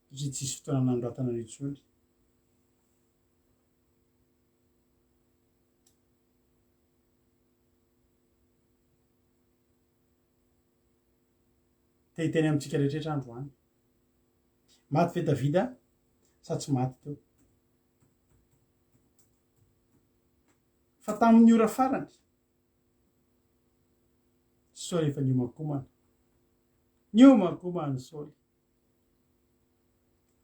satria tsisy fotoana nanoratana an'io intsony. Te hiteny amintsika rehetra androany. Maty ve Davida sa tsy maty teo? Fa tamin'ny ora farany, Saoly efa niomankomana. Niomankomana Saoly.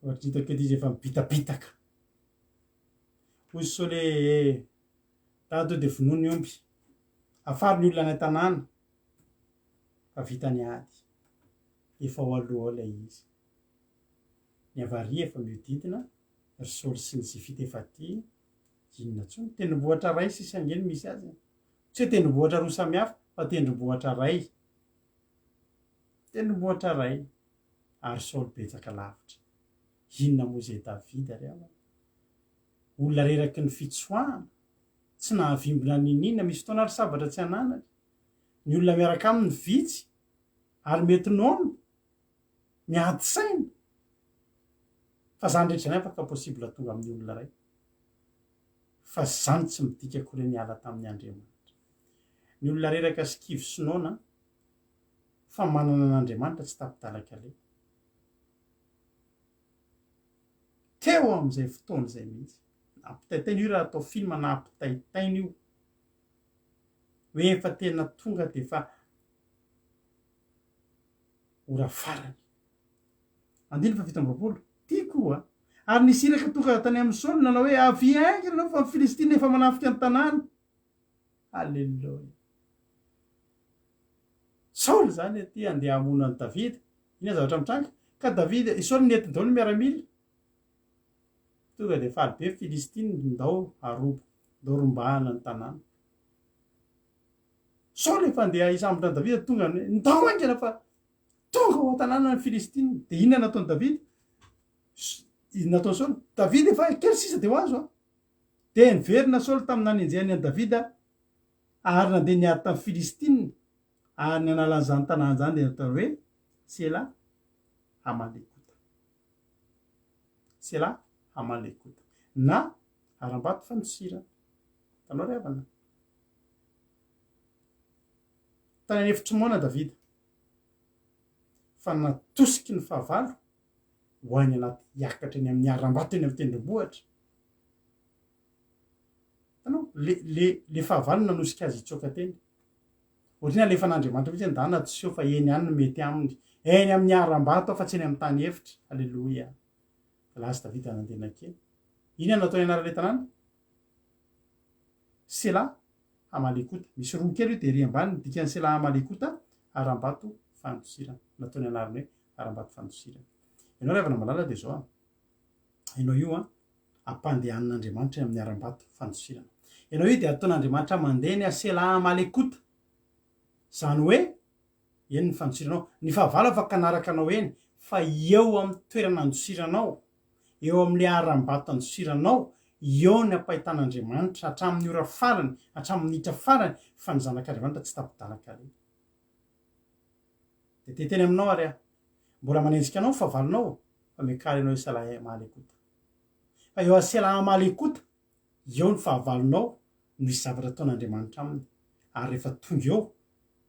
Ohatra hitako eto izy efa mibitabitaka. Hoy Saoly hoe, eh, dada dia vonoa ny omby. Afaro ny olona any an-tanàna fa vita ny ady. Efa ao aloha ao ilay izy. Ny avaria efa mihodidina, ry Saoly sy ny Zifita efa aty, inona intsony? Tendrombohitra iray sisa ange no misy azy e. Tsy hoe tendrombohitra roa samy hafa fa tendrombohitra iray. Tendrombohitra iray. Ary Saoly betsaka lavitra. Inona moa izay Davida ry havana? Olona reraky ny fitsoahana, tsy nahavimbina n'inon'inona, misy fotoana ary sabatra tsy ananany. Ny olona miaraka aminy vitsy ary mety noana, miady saina. Fa zany rehetra zany afaka possible tonga amin'ny olona iray. Fa zany tsy midika akory hoe niala tamin'ny Andriamanitra. Ny olona reraka sy kivy sy noana fa manana an'Andriamanitra tsy tapi-dalan-kaleha. Teo amin'izay fotoana izay mihitsy. Nampitaintaina io raha atao film nampitaintaina io. Hoe efa tena tonga dia efa ora farany. Andininy faha 27. Tiako io a! Ary nisy iraka tonga tany amin'i Saoly nanao hoe, Avia haingana ianao fa ny Filistina efa manafika ny tanàna. Aleloia. Saoly izany aty handeha hamono an'i Davida. Inona ny zavatra mitranga? Ka Davida, i Saoly nentiny daholo ny miaramila. Tonga dia faly be ny Filistina, ndao haroba, ndao rombahana ny tanàna. Saoly efa handeha hisambotra an'i Davida, tonga ny hoe, ndao haingana fa tonga ao an-tanàna ny Filistina. Dia inona nataon'i Davida? Nataon'i Saoly? Davida efa kely sisa dia ho azo an. Dia niverina Saoly tamin'ny nanenjehany an'i Davida ary nandeha niady tamin'ny Filistina, ary ny anaran'izany tanàna izany dia natao hoe Sela Hamalekota. Sela Hamalekota. Na harambato fandosirana. Hitanao ry havana? Tany an'efitr'i Moana Davida, fa natosiky ny fahavalo ho any anaty hiakatra eny amin'ny harambato eny amin'ny tendrombohitra. Hitanao? Le, le, le fahavalo nanosika azy hitsoaka teny. Ohatran'ny alefan'Andriamanitra mihitsy ndana tsy seho fa eny ihany no mety aminy. Eny amin'ny harambato aho fa tsy eny amin'ny tany efitra. Aleloia. Lasa Davida nandeha nankeny. Inona no nataony anaran'ilay tanàna? Sela Hamalekota. Misy roa kely io dia ery ambany ny dikan'ny Sela Hamalekota, harambato fandosirana. Nataony anarany hoe harambato fandosirana. Ianao ry havana malala dia izao an. Ianao io an, ampandehanin'Andriamanitra eny amin'ny harambato fandosirana. Ianao io dia ataon'Andriamanitra mandeha ny Sela Hamalekota. Izany hoe eny ny fandosiranao. Ny fahavalo afaka hanaraka anao eny, fa eo amin'ny toerana andosiranao, eo amin'ilay harambato andosiranao, Eo ny ampahitan'Andriamanitra hatramin'ny ora farany, hatramin'ny minitra farany fa ny zanak'Andriamanitra tsy tapi-dalan-kaleha. Dia te hiteny aminao ary aho, mbola manenjika anao ny fahavalonao fa miakara ianao hisalahy Amalekota. Fa eo Asela Amalekota, eo ny fahavalonao no hisy zavatra ataon'Andriamanitra aminy, ary rehefa tonga eo,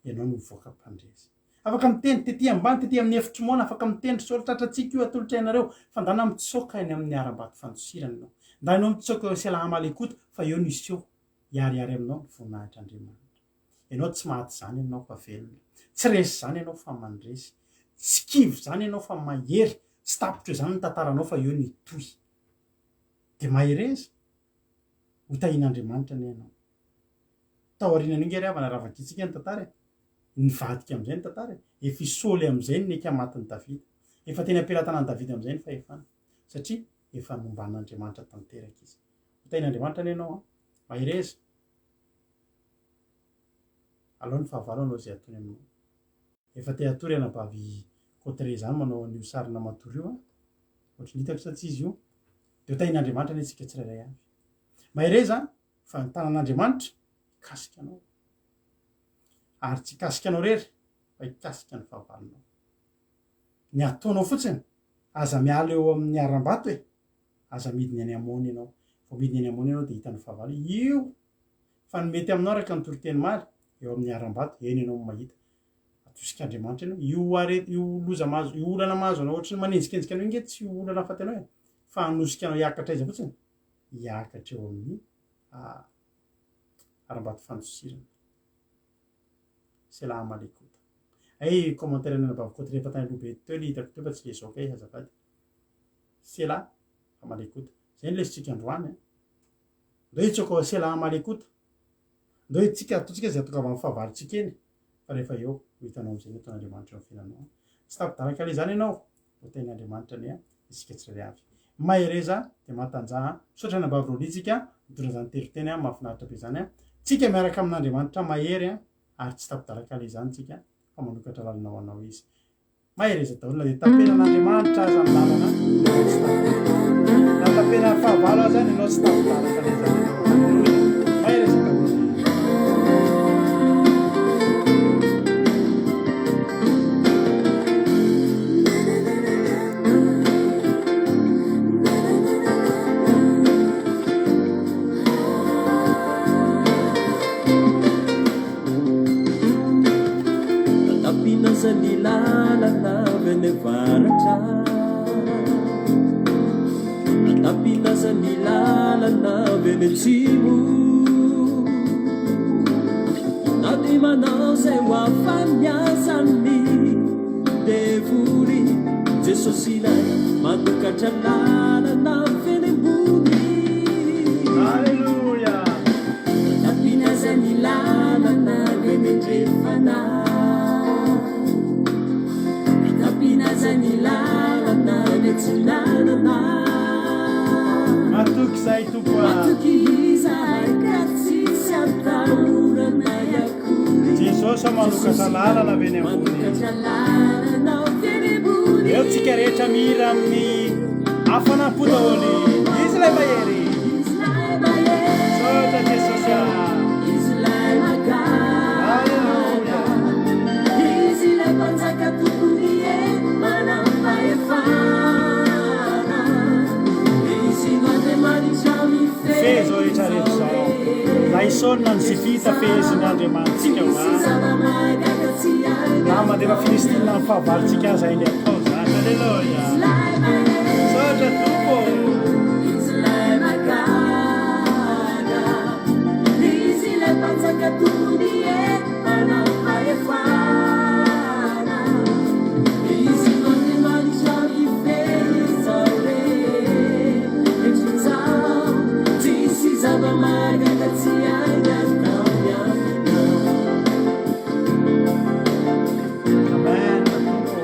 ianao no mivoaka mpandresy. Afaka miteny, tety ambany, tety amin'ny efitry moana, afaka miteny, ry Saoly, tratrantsika io, atolotray anareo, fa ndana mitsoaka eny amin'ny harambato fandosirana ianao. Ndà ianao mitsoaka eo Asela Amalekota, fa eo no hiseho, hiharihary aminao ny voninahitr'Andriamanitra. Ianao tsy maty izany ianao fa velona. Tsy resy izany ianao fa mandresy. Tsy kivy izany ianao fa mahery. Tsy tapitra eo izany ny tantaranao fa eo no hitohy. Dia mahereza. Ho tahian'Andriamanitra anie ianao. Tao aorianan'io nge ry havana raha vakintsika ny tantara e. Nivadika amin'izay ny tantara e. Efa i Saoly amin'izay no neka matin'i Davida. Efa teny am-pelatanan'i Davida amin'izay ny fahefana. Satria efa nomban'Andriamanitra tanteraka izy. Ho tahian'Andriamanitra anie ianao an. Mahereza. Alao ny fahavalo hanao izay ataony aminao. Efa te hatory anabavy Cotteret izany manao an'io sarina matory io an! Ohatry ny hitako sa tsy izy io? Dia ho tahian'Andriamanitra anie isika tsirairay avy. Mahereza fa ny tanan'Andriamanitra hikasika anao. Ary tsy hikasika anao irery fa hikasika ny fahavalonao. Ny ataonao fotsiny, aza miala eo amin'ny harambato e! Aza midina eny Amona ianao. Vao midina eny Amona ianao dia hitan'ny fahavalo io! Fa ny mety aminao araka ny toriteny omaly, eo amin'ny harambato, eny ianao no mahita. Atosik'Andriamanitra ianao. Io are, io loza mahazo, io olana mahazo anao ohatry ny manenjikenjika anao io nge tsy ho olana afaty anao e. Fa hanosika anao hiakatra aiza fotsiny? Hiakatra eo amin'ny harambato fandosirana. Selah Amalekota. Hay commentaire ny anabavy Koto rehefa tany aloha be teo le hitako teo fa tsy le zao kay azafady. Selah Amalekota. Zay ny lesotsika androany a. Ndao hitsoaka ao Sela Amalekota. Ndao hitsika, ataontsika izay hahatongavan'ny fahavalontsika eny, fa rehefa eo, ho hitanao amin'izay ny ataon'Andriamanitra eo amin'ny fiainanao. Tsy tapi-dalana kely izany ianao, ho tahin'Andriamanitra anie isika tsirairay avy. Mahereza dia matanjaha. Misaotra anabavy Rolly tsika nitondra izany teriteny mahafinaritra be izany. Tsika miaraka amin'Andriamanitra mahery ary tsy tapi-dalana kely izany tsika fa manokatra lalana ho anao Izy. Mahereza daholo na dia tapenan'Andriamanitra aza ny lalana ianao tsy tapitra. Na tapenan'ny fahavalo aza ianao tsy tapi-dalana na iza na iza. Aleloia. Mahereza daholo. Natapinasa ny lalana avy any avaratra Natapinasa ny lalana avy any atsimo Na dia manao izay ho afany aza ny devoly Jesosy ilay manokatra lalana avy eny ambony Alléluia. Natapina aza ny lalana avy any andrefana Natapina aza ny lalana any atsinanana Matoky izahay Tompo a. Matoky izahay ka tsisy atahoranay akory Jesosy manokatra lalana avy eny ambony. Manokatra lalana avy eny ambony Eo tsika rehetra mihira amin'ny hafanam-po daholo. Izy ilay mahery. Izy ilay mahery Misaotra Jesosy a. Izy ilay mahagaga Alléluia. Izy ilay mpanjaka tompony hery manam-pahefana Izy no Andriamanitra mifehy Mifehy izao rehetra rehetra izao. Na i Saoly na ny Zifita fehezin'Andriamanitsika ho Tsisy ahy. zava-mahagaga tsy hainy Na mandefa atao Filistina amin'ny fahavalontsika aza hainy atao izany. Alléluia. Izy ilay mahery Misaotra Tompo. Izy ilay mahagaga Izy ilay mpanjaka tompony hery manam-pahefana Izy no Andriamanitra mifehy izao rehetra izao Tsisy zava-mahagaga tsy hainy atao aminao Amen Tompo.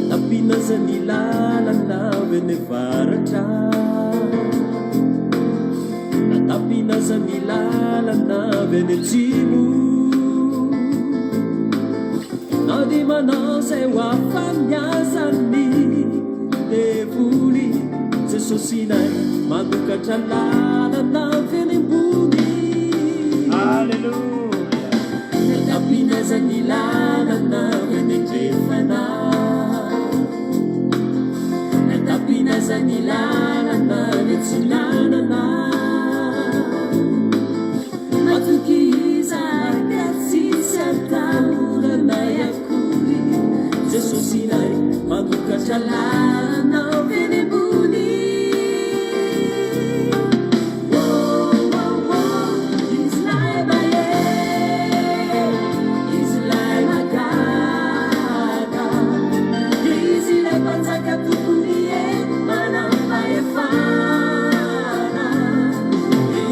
Natapina aza ny lalana avy any avaratra Natapina aza ny lalana avy any atsimo. afa-miasan'ny devoly. Jesosinay manokatra lalana avy eny ambony. Aleloia. Natapin'aza ny lalana avy any andrefana. Natapin'aza ny lalana any atsinanana. Matoky izahay ka tsisy atahoranay akory. Jesosinay manokatra lalana avy eny ambony. Oh, oh, oh, Izy ilay mahery, Izy ilay mahagaga, Izy ilay mpanjaka tompony hery manam-pahefana.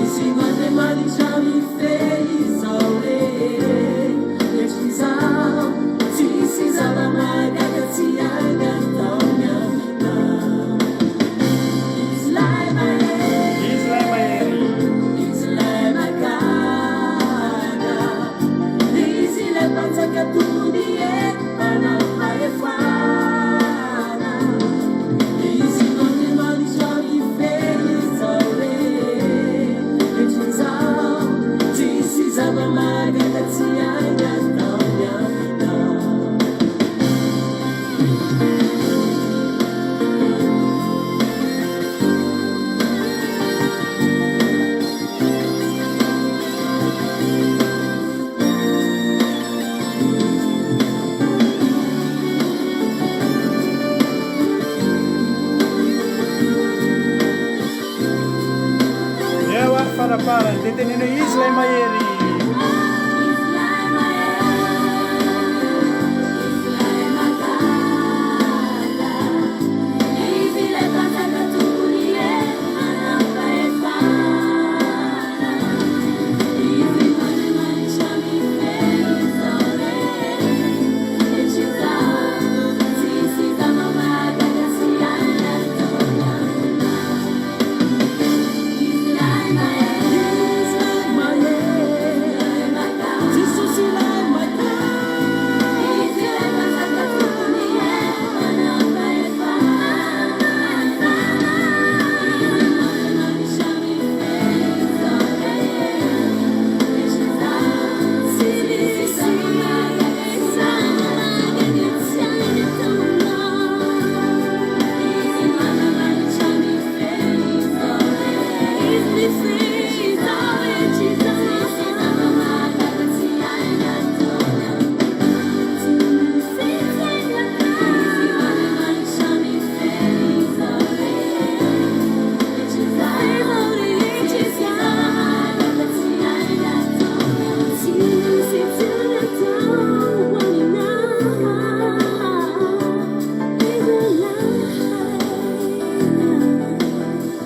Izy no Andriamanitra mifehy izao rehetra izao, tsisy zava-mahagaga tsy hainy ataony aminao. Izy ilay mahery, Izy ilay mahery. Izy ilay mahagaga, Izy ilay mpanjaka tompony hery manam-pahefana. Izy no Andriamanitra mifehy izao rehetra izao, tsisy zava-mahagaga tsy hainy ataony aminao. Eo ary faraparany dia teneno hoe izy ilay mahery. Izy ilay mahery, Izy ilay mahagaga, Izy ilay mpanjaka tompony hery manam-pahefana. Izy no Andriamanitra mifehy izao rehetra izao, tsisy zava-mahagaga tsy hainy ataony aminao. Izy ilay mahery, Izy ilay mahery, ilay mahagaga, Jesosy ilay mahagaga, Izy ilay mpanjaka tompony hery manam-pahefana. Izy no Andriamanitra mifehy izao rehetra izao, tsisy zava-mahagaga tsy hainy ataonao. Izy no Andriamanitra mifehy izao rehetra izao, tsisy zava-mahagaga tsy hainy ataony aminao. Izy no Andriamanitra mifehy izao rehetra izao, tsisy zava-mahagaga tsy hainy ataony aminao. Tsisy tsy hainy atao aminao. Izy ilay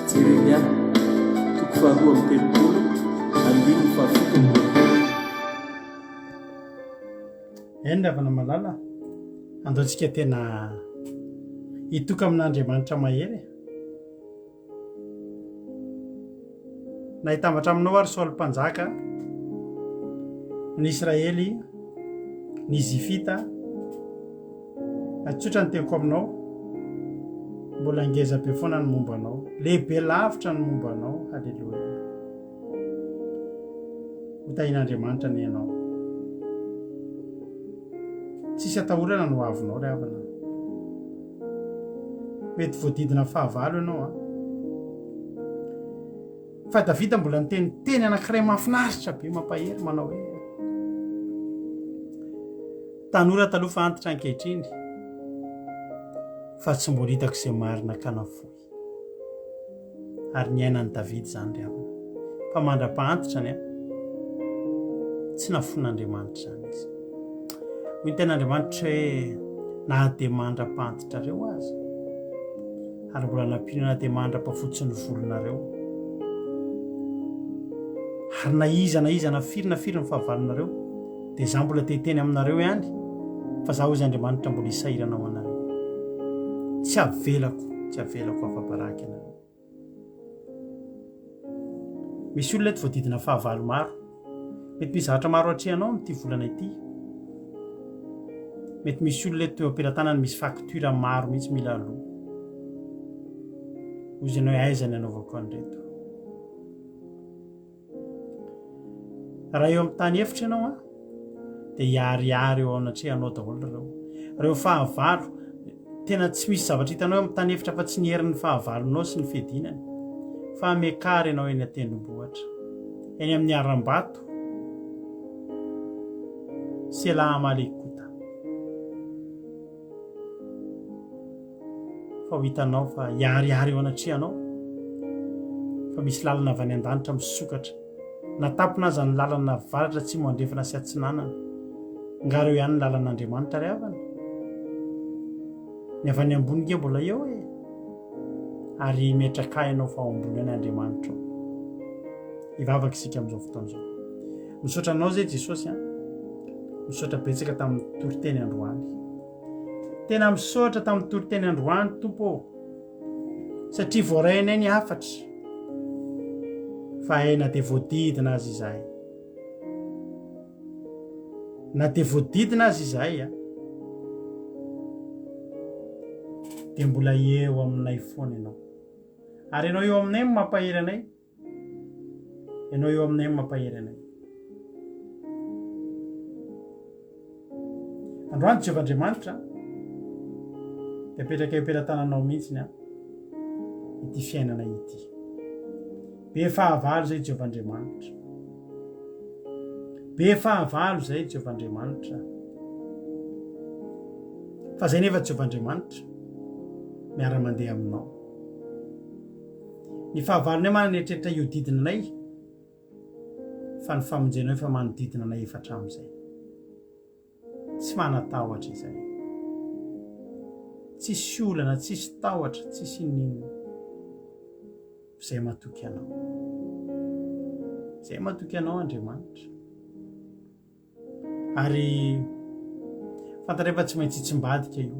Jeremia, toko faharoa amby telopolo, andininy fahafito amby roapolo. Eny ry havana malala, andao tsika tena hitoka amin'Andriamanitra mahery e. Na hitambatra aminao ary Saoly mpanjaka, ny Israely, ny Zifita, tsotra ny teniko aminao, mbola ngeza be foana ny momba anao, lehibe lavitra ny momba anao, haleloia. Ho tahian'Andriamanitra anie ianao. Tsisy atahorana ny ho avinao ry havana. Mety voadidina fahavalo ianao an. Fa Davida mbola niteny teny anankiray mahafinaritra be mampahery manao hoe tanora taloha fa antitra ankehitriny fa tsy mbola hitako izay marina ka nafoy. Ary niainan'i Davida izany ry havana. Fa mandra-pahantitrany an, tsy nafoin'Andriamanitra izany izy. Hoy ny tenin'Andriamanitra hoe na dia mandra-pahantitrareo aza, ary mbola nampiana na dia mandra-pafotsy ny volonareo. Ary na iza na iza na firy na firy ny fahavalonareo, dia izaho mbola te hiteny aminareo ihany fa izaho hozy Andriamanitra mbola hisahirana ho anareo. Tsy avelako, tsy avelako afa-baraka ianareo. Misy olona eto voadidina fahavalo maro. Mety misy zavatra maro atrehanao amin'ity volana ity. Mety misy olona eto eo am-pelatanany misy facture maro mihitsy mila aloa. Hoy izy ianao hoe aiza ny anaovako an'ireto. Raha eo amin'ny tany efitra ianao an, dia hiharihary eo anatrehanao daholo ireo. Ireo fahavalo, tena tsy misy zavatra hitanao eo amin'ny tany efitra afa-tsy ny herin'ny fahavalonao sy ny fiadinany. Fa miakara ianao eny an-tendrombohitra, eny amin'ny harambato, Sela Amalekota. Fa ho hitanao fa hiharihary eo anatrehanao fa misy lalana avy any an-danitra misokatra. Na tampona aza ny lalana avaratra, atsimo, andrefana sy atsinanana. Nga ireo ihany ny lalan'Andriamanitra ry havana? Ny avy any ambony nge mbola eo e. Ary mietrakà ianao fa ao ambony any Andriamanitra ao. Hivavaka isika amin'izao fotoana izao. Misaotra anao zay Jesosy a. Misaotra betsaka tamin'ny toriteny androany. Tena misaotra tamin'ny toriteny androany Tompo ô. Satria voarainay ny hafatra. Fa hay na dia voadidina aza izahay. Na dia voadidina aza izahay a. Dia mbola eo aminay foana ianao. Ary ianao eo aminay no mampahery anay. Ianao eo aminay no mampahery anay. Androany Jehovah Andriamanitra dia apetraka eo am-pelatananao mihitsy ny ity fiainana ity. Be fahavalo izay Jehovah Andriamanitra. Be fahavalo izay Jehovah Andriamanitra. Fa izay nefa Jehovah Andriamanitra miara-mandeha aminao. Ny fahavalonay manana eritreritra hiodidina anay, fa ny famonjenao efa manodidina anay efa hatramin'izay. Tsy manan-tahotra izahay. Tsisy olana, tsisy tahotra, tsisy inon'inona. Izay matoky anao. Izay matoky anao Andriamanitra. Ary fantatray fa tsy maintsy hitsimbadika io.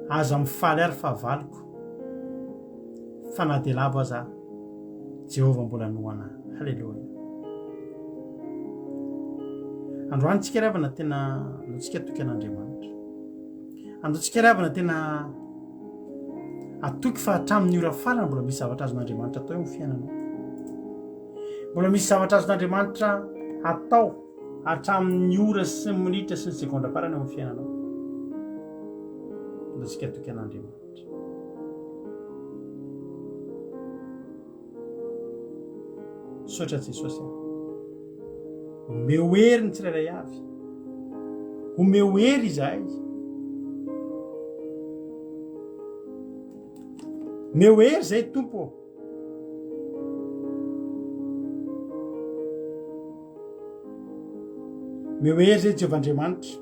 Aza mifaly ary fahavaloko, fa na dia lavo aza aho, Jehovah mbola noana. Haleloia. Androany tsika ry havana tena andaontsika hatoky an'Andriamanitra. Andaontsika ry havana tena Atoky fa hatramin'ny ora farany mbola misy zavatra azon'Andriamanitra atao eo amin'ny fiainanao. Mbola misy zavatra azon'Andriamanitra atao hatramin'ny ora sy ny minitra sy ny segondra farany eo amin'ny fiainanao. Andaontsika hatoky an'Andriamanitra. Misaotra Jesosy a. Omeo hery ny tsirairay avy. Omeo hery izahay. Omeo hery izay Tompo ô. Omeo hery izay Jehovah Andriamanitra.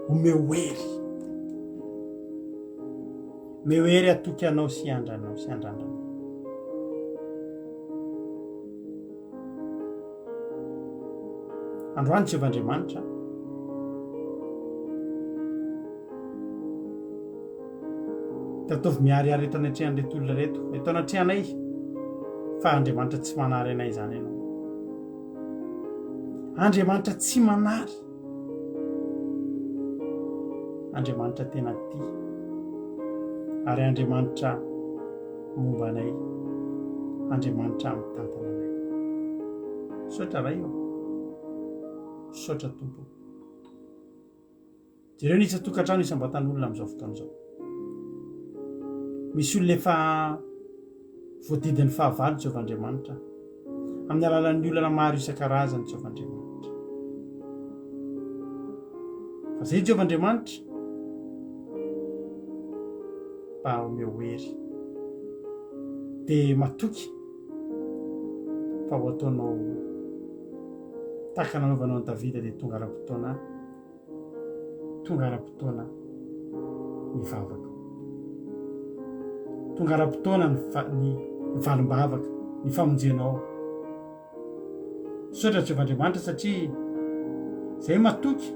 Omeo hery. Omeo hery hatoky anao sy hiandranao sy handrandranao. Androany Jehovah Andriamanitra. Dia ataovy miharihary eto anatrehan'ireto olona ireto, eto anatrehanay, fa Andriamanitra tsy manary anay izany ianao. Andriamanitra tsy manary. Andriamanitra tena tia. Ary Andriamanitra momba anay. Andriamanitra mitantana anay. Misaotra Ray ô. Misaotra Tompo. Jereo ny isan-tokantrano isam-batan'olona amin'izao fotoana izao. Misy olona efa voadidin'ny fahavalo Jehovah Andriamanitra amin'ny alalan'ny olana maro isan-karazany Jehovah Andriamanitra. Fa izay Jehovah Andriamanitra mba omeo hery. Dia matoky fa ho ataonao tahaka nanaovanao an'i Davida dia tonga ara-potoana Tonga ara-potoana ny vavaka. Tonga ara-potoana ny ny valim-bavaka, ny famonjenao. Misaotra Jehovah Andriamanitra satria izay matoky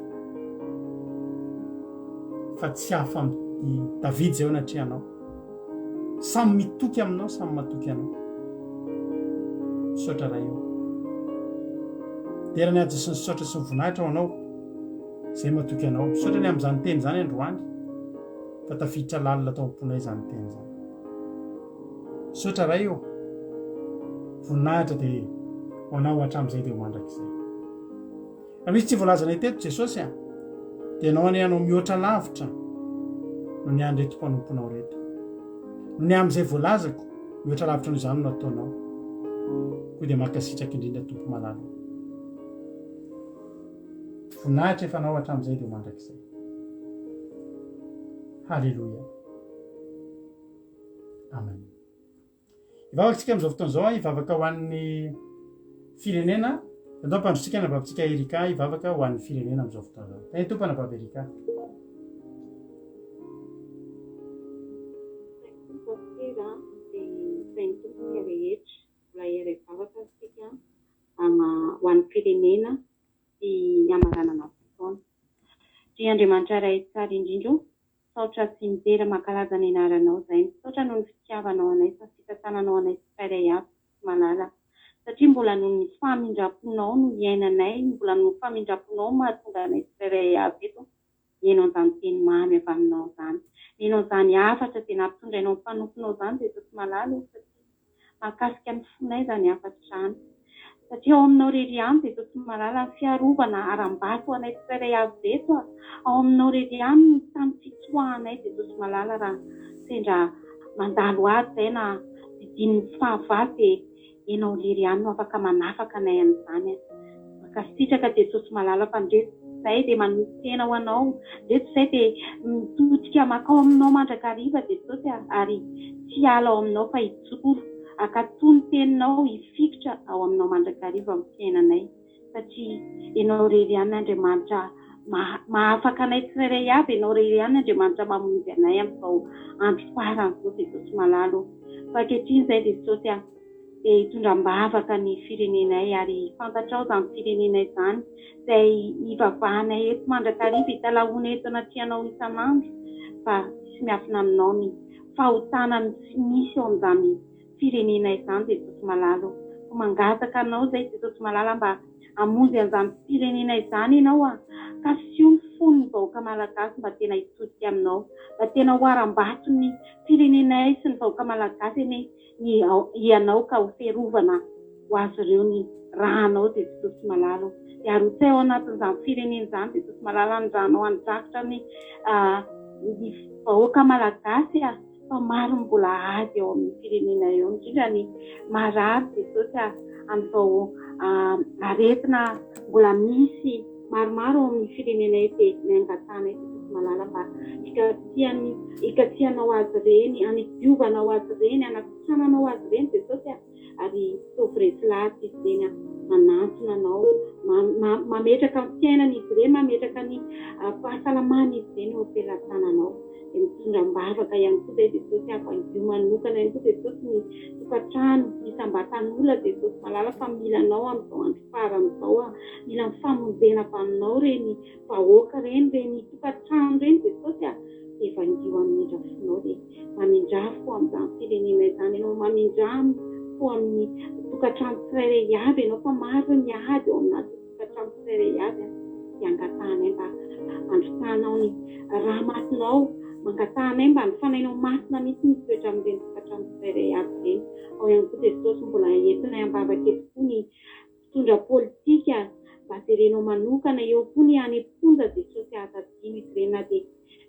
fa tsy hafa amin'i David izay eo anatrehanao. Samy mitoky aminao, samy matoky anao. Misaotra Ray o. Dera ny haja sy ny saotra sy ny voninahitra ho Anao izay matoky Anao. Misaotra ny amin'izany teny izany androany fa tafiditra lalina tao am-ponay izany teny izany. Misaotra Ray o. Voninahitra dia ho Anao hatramin'izay dia ho mandrakizay. Raha misy tsy voalazanay teto Jesosy a, dia Ianao anie hanao mihoatra lavitra noho ny an'ireto mpanomponao ireto. Noho ny amin'izay voalazako, mihoatra lavitra noho izany no ataonao. Koa dia mankasitraka indrindra Tompo malala o. Voninahitra efa Anao hatramin'izay dia ho mandrakizay. Haleloia. Amen. Hivavaka isika amin'izao fotoana izao, hivavaka ho an'ny firenena. Andao ampandrotsika ny anabavintsika Erika hivavaka ho an'ny firenena amin'izao fotoana izao. Tena Tompo anabavy Erika. Pasitera dia sain'ny Tompo isika rehetra. Mbola hiara-hivavaka isika ho an'ny firenena sy hamaranana ny fotoana. Ry Andriamanitra Ray tsara indrindra o, Misaotra sy midera mankalaza ny anaranao zahay misaotra noho ny fitiavanao anay sy ny fitantananao anay tsirairay avy Tompo malala satria mbola noho ny famindramponao no iainanay mbola noho ny famindramponao no mahatonga anay tsirairay avy eto mihaino an'izany teny mamy avy aminao izany mihaino an'izany hafatra izay nampitondrainao ny mpanomponao izany Jesosy malala o satria Mahakasika ny fonay izany hafatra izany. Satria ao aminao irery ihany Jesosy malala ny fiarovana harambato ho anay tsirairay avy ireto a! Ao aminao irery ihany ny tany fitsoahanay Jesosy malala raha sendra mandalo ady izay na didinin'ny fahavalo dia Ianao irery ihany no afaka manafaka anay amin'izany a! Mankasitraka Jesosy malala fa ndreto izay dia manolo-tena ho anao, ndreto izay dia mitodika makao aminao mandrakariva Jesosy a, ary tsy hiala ao aminao fa hijoro hankatò ny teninao hifikitra ao aminao mandrakariva amin'ny fiainanay satria Ianao irery ihany Andriamanitra mahafaka anay tsirairay avy, Ianao irery ihany Andriamanitra mamonjy anay amin'izao andro farany izao Jesosy malala o. Fa ankehitriny izay Jesosy a. dia hitondra am-bavaka ny firenenay ary fantatrao izany firenenay izany izay hivavahanay eto mandrakariva, hitalahoanay eto anatrehanao isan'andro fa tsy miafina aminao ny fahotana misy eo amin'izany firenenay izany Jesosy malala o. Koa mangataka anao izay Jesosy malala mba hamonjy an'izany firenena izany ianao a, kasiho ny fon'ny vahoaka malagasy mba tena hitodika aminao, mba tena ho harambaton'ny firenenay sy ny vahoaka malagasy anie Ianao ka ho fiarovana ho azy ireo ny rànao Jesosy malala o. Dia arotsay ao anatin'izany firenena izany Jesosy malala ny rànao handrakotra ny ny vahoaka malagasy a, fa maro ny mbola ady ao amin'ny firenena eo, indrindra ny marary Jesosy a, amin'izao aretina mbola misy maromaro ao amin'ny firenena eo dia ny angatahanay Jesosy malala mba hikasihan'ny hikasihanao azy ireny, hanidiovanao azy ireny, hanasitrananao azy ireny Jesosy a, ary ataovy resy lahatra izy ireny a, manantona anao, mametraka ny fiainan'izy ireny, mametraka ny fahasalaman'izy ireny eo am-pelatananao. Dia mitondra am-bavaka ihany koa izay Jesosy a, vangio manokana ihany koa Jesosy ny tokantrano, isam-batan'olona Jesosy malala fa mila anao amin'izao andro farany izao a, mila ny famonjena avy aminao ireny vahoaka ireny, ireny tokantrano ireny Jesosy a, dia vangio amin'ny indrafonao dia mamindrà fo amin'izany firenena izany ianao, mamindrà fo amin'ny tokantrano tsirairay avy ianao fa maro ny ady ao aminà tokantrano tsirairay avy a, dia angatahanay mba handrotsahanao ny rà masinao, mangatahanay mba ny fanahinao masina mihitsy no hitoetra amin'ireny tokantrano tsirairay avy ireny. Ao ihany koa Jesosy mbola entinay am-bavaka eto koa ny mpitondra politika mba jerenao manokana, eo koa ny any am-ponja Jesosy aza adino izy ireny na dia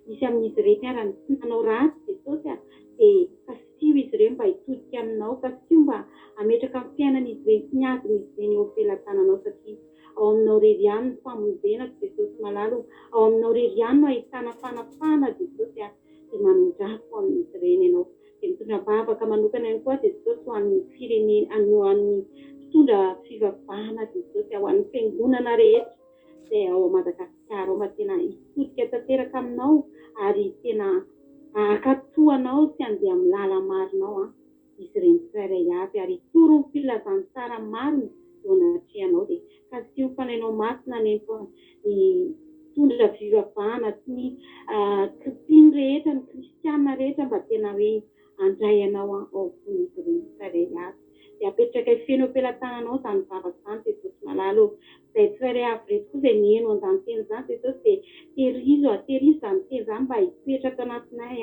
misy amin'izy ireny ara ny tsy nanao ratsy Jesosy a, dia kasiho izy ireny mba hitodika aminao, kasiho mba hametraka ny fiainan'izy ireny sy ny adin'izy ireny eo am-pelatananao satria ao aminao irery ihany ny famonjena Jesosy malala o, ao aminao irery ihany no ahitana fanafahana Jesosy a, dia mamindrà fo amin'izy ireny ianao. Dia mitondra vavaka manokana ihany koa Jesosy ho an'ny firenena, ho an'ny mpitondra fivavahana Jesosy, ho an'ny fiangonana rehetra izay ao Madagasikara ao mba tena hitodika tanteraka aminao ary tena hankatò anao sy handeha amin'ny lala-marinao an. izy ireny tsirairay avy ary hitory ny filazantsara marina eo anatrehanao dia kasiho ny fanahinao masina any ny mpitondra fivavahana sy ny mpino rehetra ny kristiana rehetra mba tena hoe handray anao ao am-pon'izy ireny tsirairay avy dia apetrakay feno eo am-pelatanana. tehirizo izany teny izany mba hitoetra ato anatinay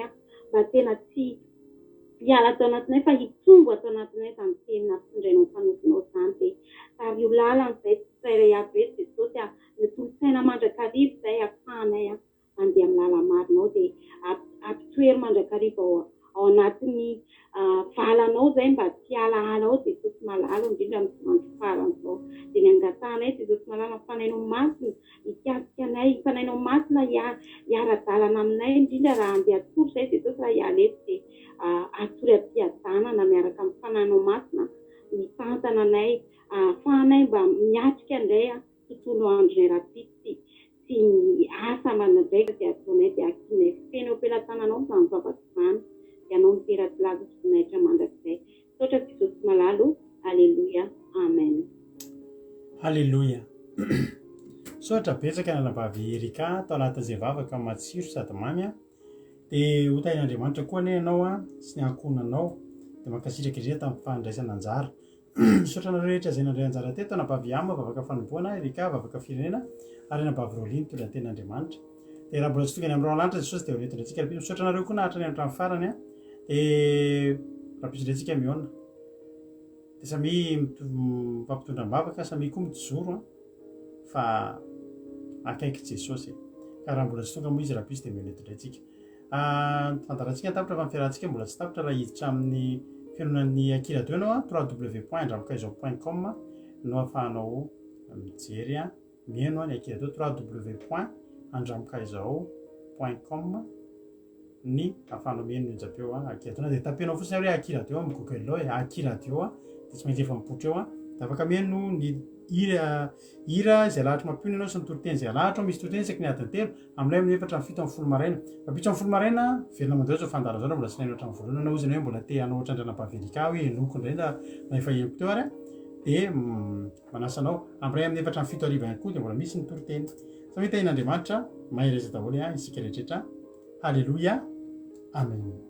mba tena tsy hiala ato anatinay fa hitombo ato anatinay izany teny nampitondrainao ny mpanomponao izany dia tariho lalana izay tsirairay avy eto Jesosy a, ny tolo-tsaina mandrakariva izay ahafahanay mandeha amin'ny lala-marinao dia ampitoero mandrakariva ao ao anatin'ny valanao izay mba tsy hialahala ao Jesosy malala indrindra amin'izao andro farany izao dia ny angatahanay Jesosy malala ny Fanahinao Masina hikasika anay, ny Fanahinao Masina hiara-dalana aminay indrindra raha handeha hatory izay Jesosy raha hiala eto dia hatory am-piadanana miaraka amin'ny Fanahinao Masina mitantana anay ahafahanay mba miatrika indray tontolo andronay rahampitso sy ny asa aman'andraikitra izay ataonay dia akinay feno eo am-pelatananao izany vavaka izany, Ianao mitera-tsy laza sy voninahitra mandrakizay. Misaotra Jesosy malala o! Aleloia Amen. Haleloia. Misaotra betsaka ny anabavy Erika tao anatin'izay vavaka matsiro sady mamy a. Dia ho tahin'Andriamanitra koa anie ianao a sy ny ankohonanao. Dia mankasitraka indrindra tamin'ny fandraisana anjara. Misaotra anareo rehetra izay nandray anjara teto, Anabavy Yama, vavaka fanompoana, Erika, vavaka firenena, ary Anabavy Rolly nitondra ny tenin'Andriamanitra. Dia raha mbola tsy tonga any amin'ny rahona lanitra Jesosy dia ho eto indray tsika rahampitso. Misaotra anareo koa naharitra ny hatramin'ny farany. Dia rahampitso indray tsika mihaona. Dia samia mifampitondra am-bavaka, samia koa mijoro fa akaiky Jesosy. Ka raha mbola tsy tonga moa izy rahampitso dia mihaona eto indray tsika. Ny fandaharantsika tapitra fa ny fiarahantsika mbola tsy tapitra raha hiditra amin'ny fihainoana ny Akira Deo ianao, www.andramokaizao point com no ahafahanao mijery, mihaino ny Akira Deo, www.andramokaizao point com ny ahafahanao mihaino ny onjam-peo Akira Deo. Na dia tapenao fotsiny ary hoe Akira Deo amin'ny Google ao e, Akira Deo dia tsy maintsy efa mipoitra eo, dia afaka mihaino ny hira hira izay alahatra mampionona ianao sy ny toriteny izay alahatra ao, misy toriteny isaky ny adiny telo, Aminay amin'ny efatra amin'ny 17 maraina. Rahampitso amin'ny 10 maraina, velona mandeha izao fandaharana izao raha mbola tsy nahaino hatramin'ny voalohany ianao, hoy izy hoe mbola te hanao ohatran-dRanabavy Erika hoe henoiko indray na na efa henoko teo ary an, dia manasa anao. Amin'ny iray amin'ny efatra amin'ny fito hariva ihany koa dia mbola misy ny toriteny. Samia tahian'Andriamanitra, mahereza daholo an isika rehetra. Haleloia. Amen.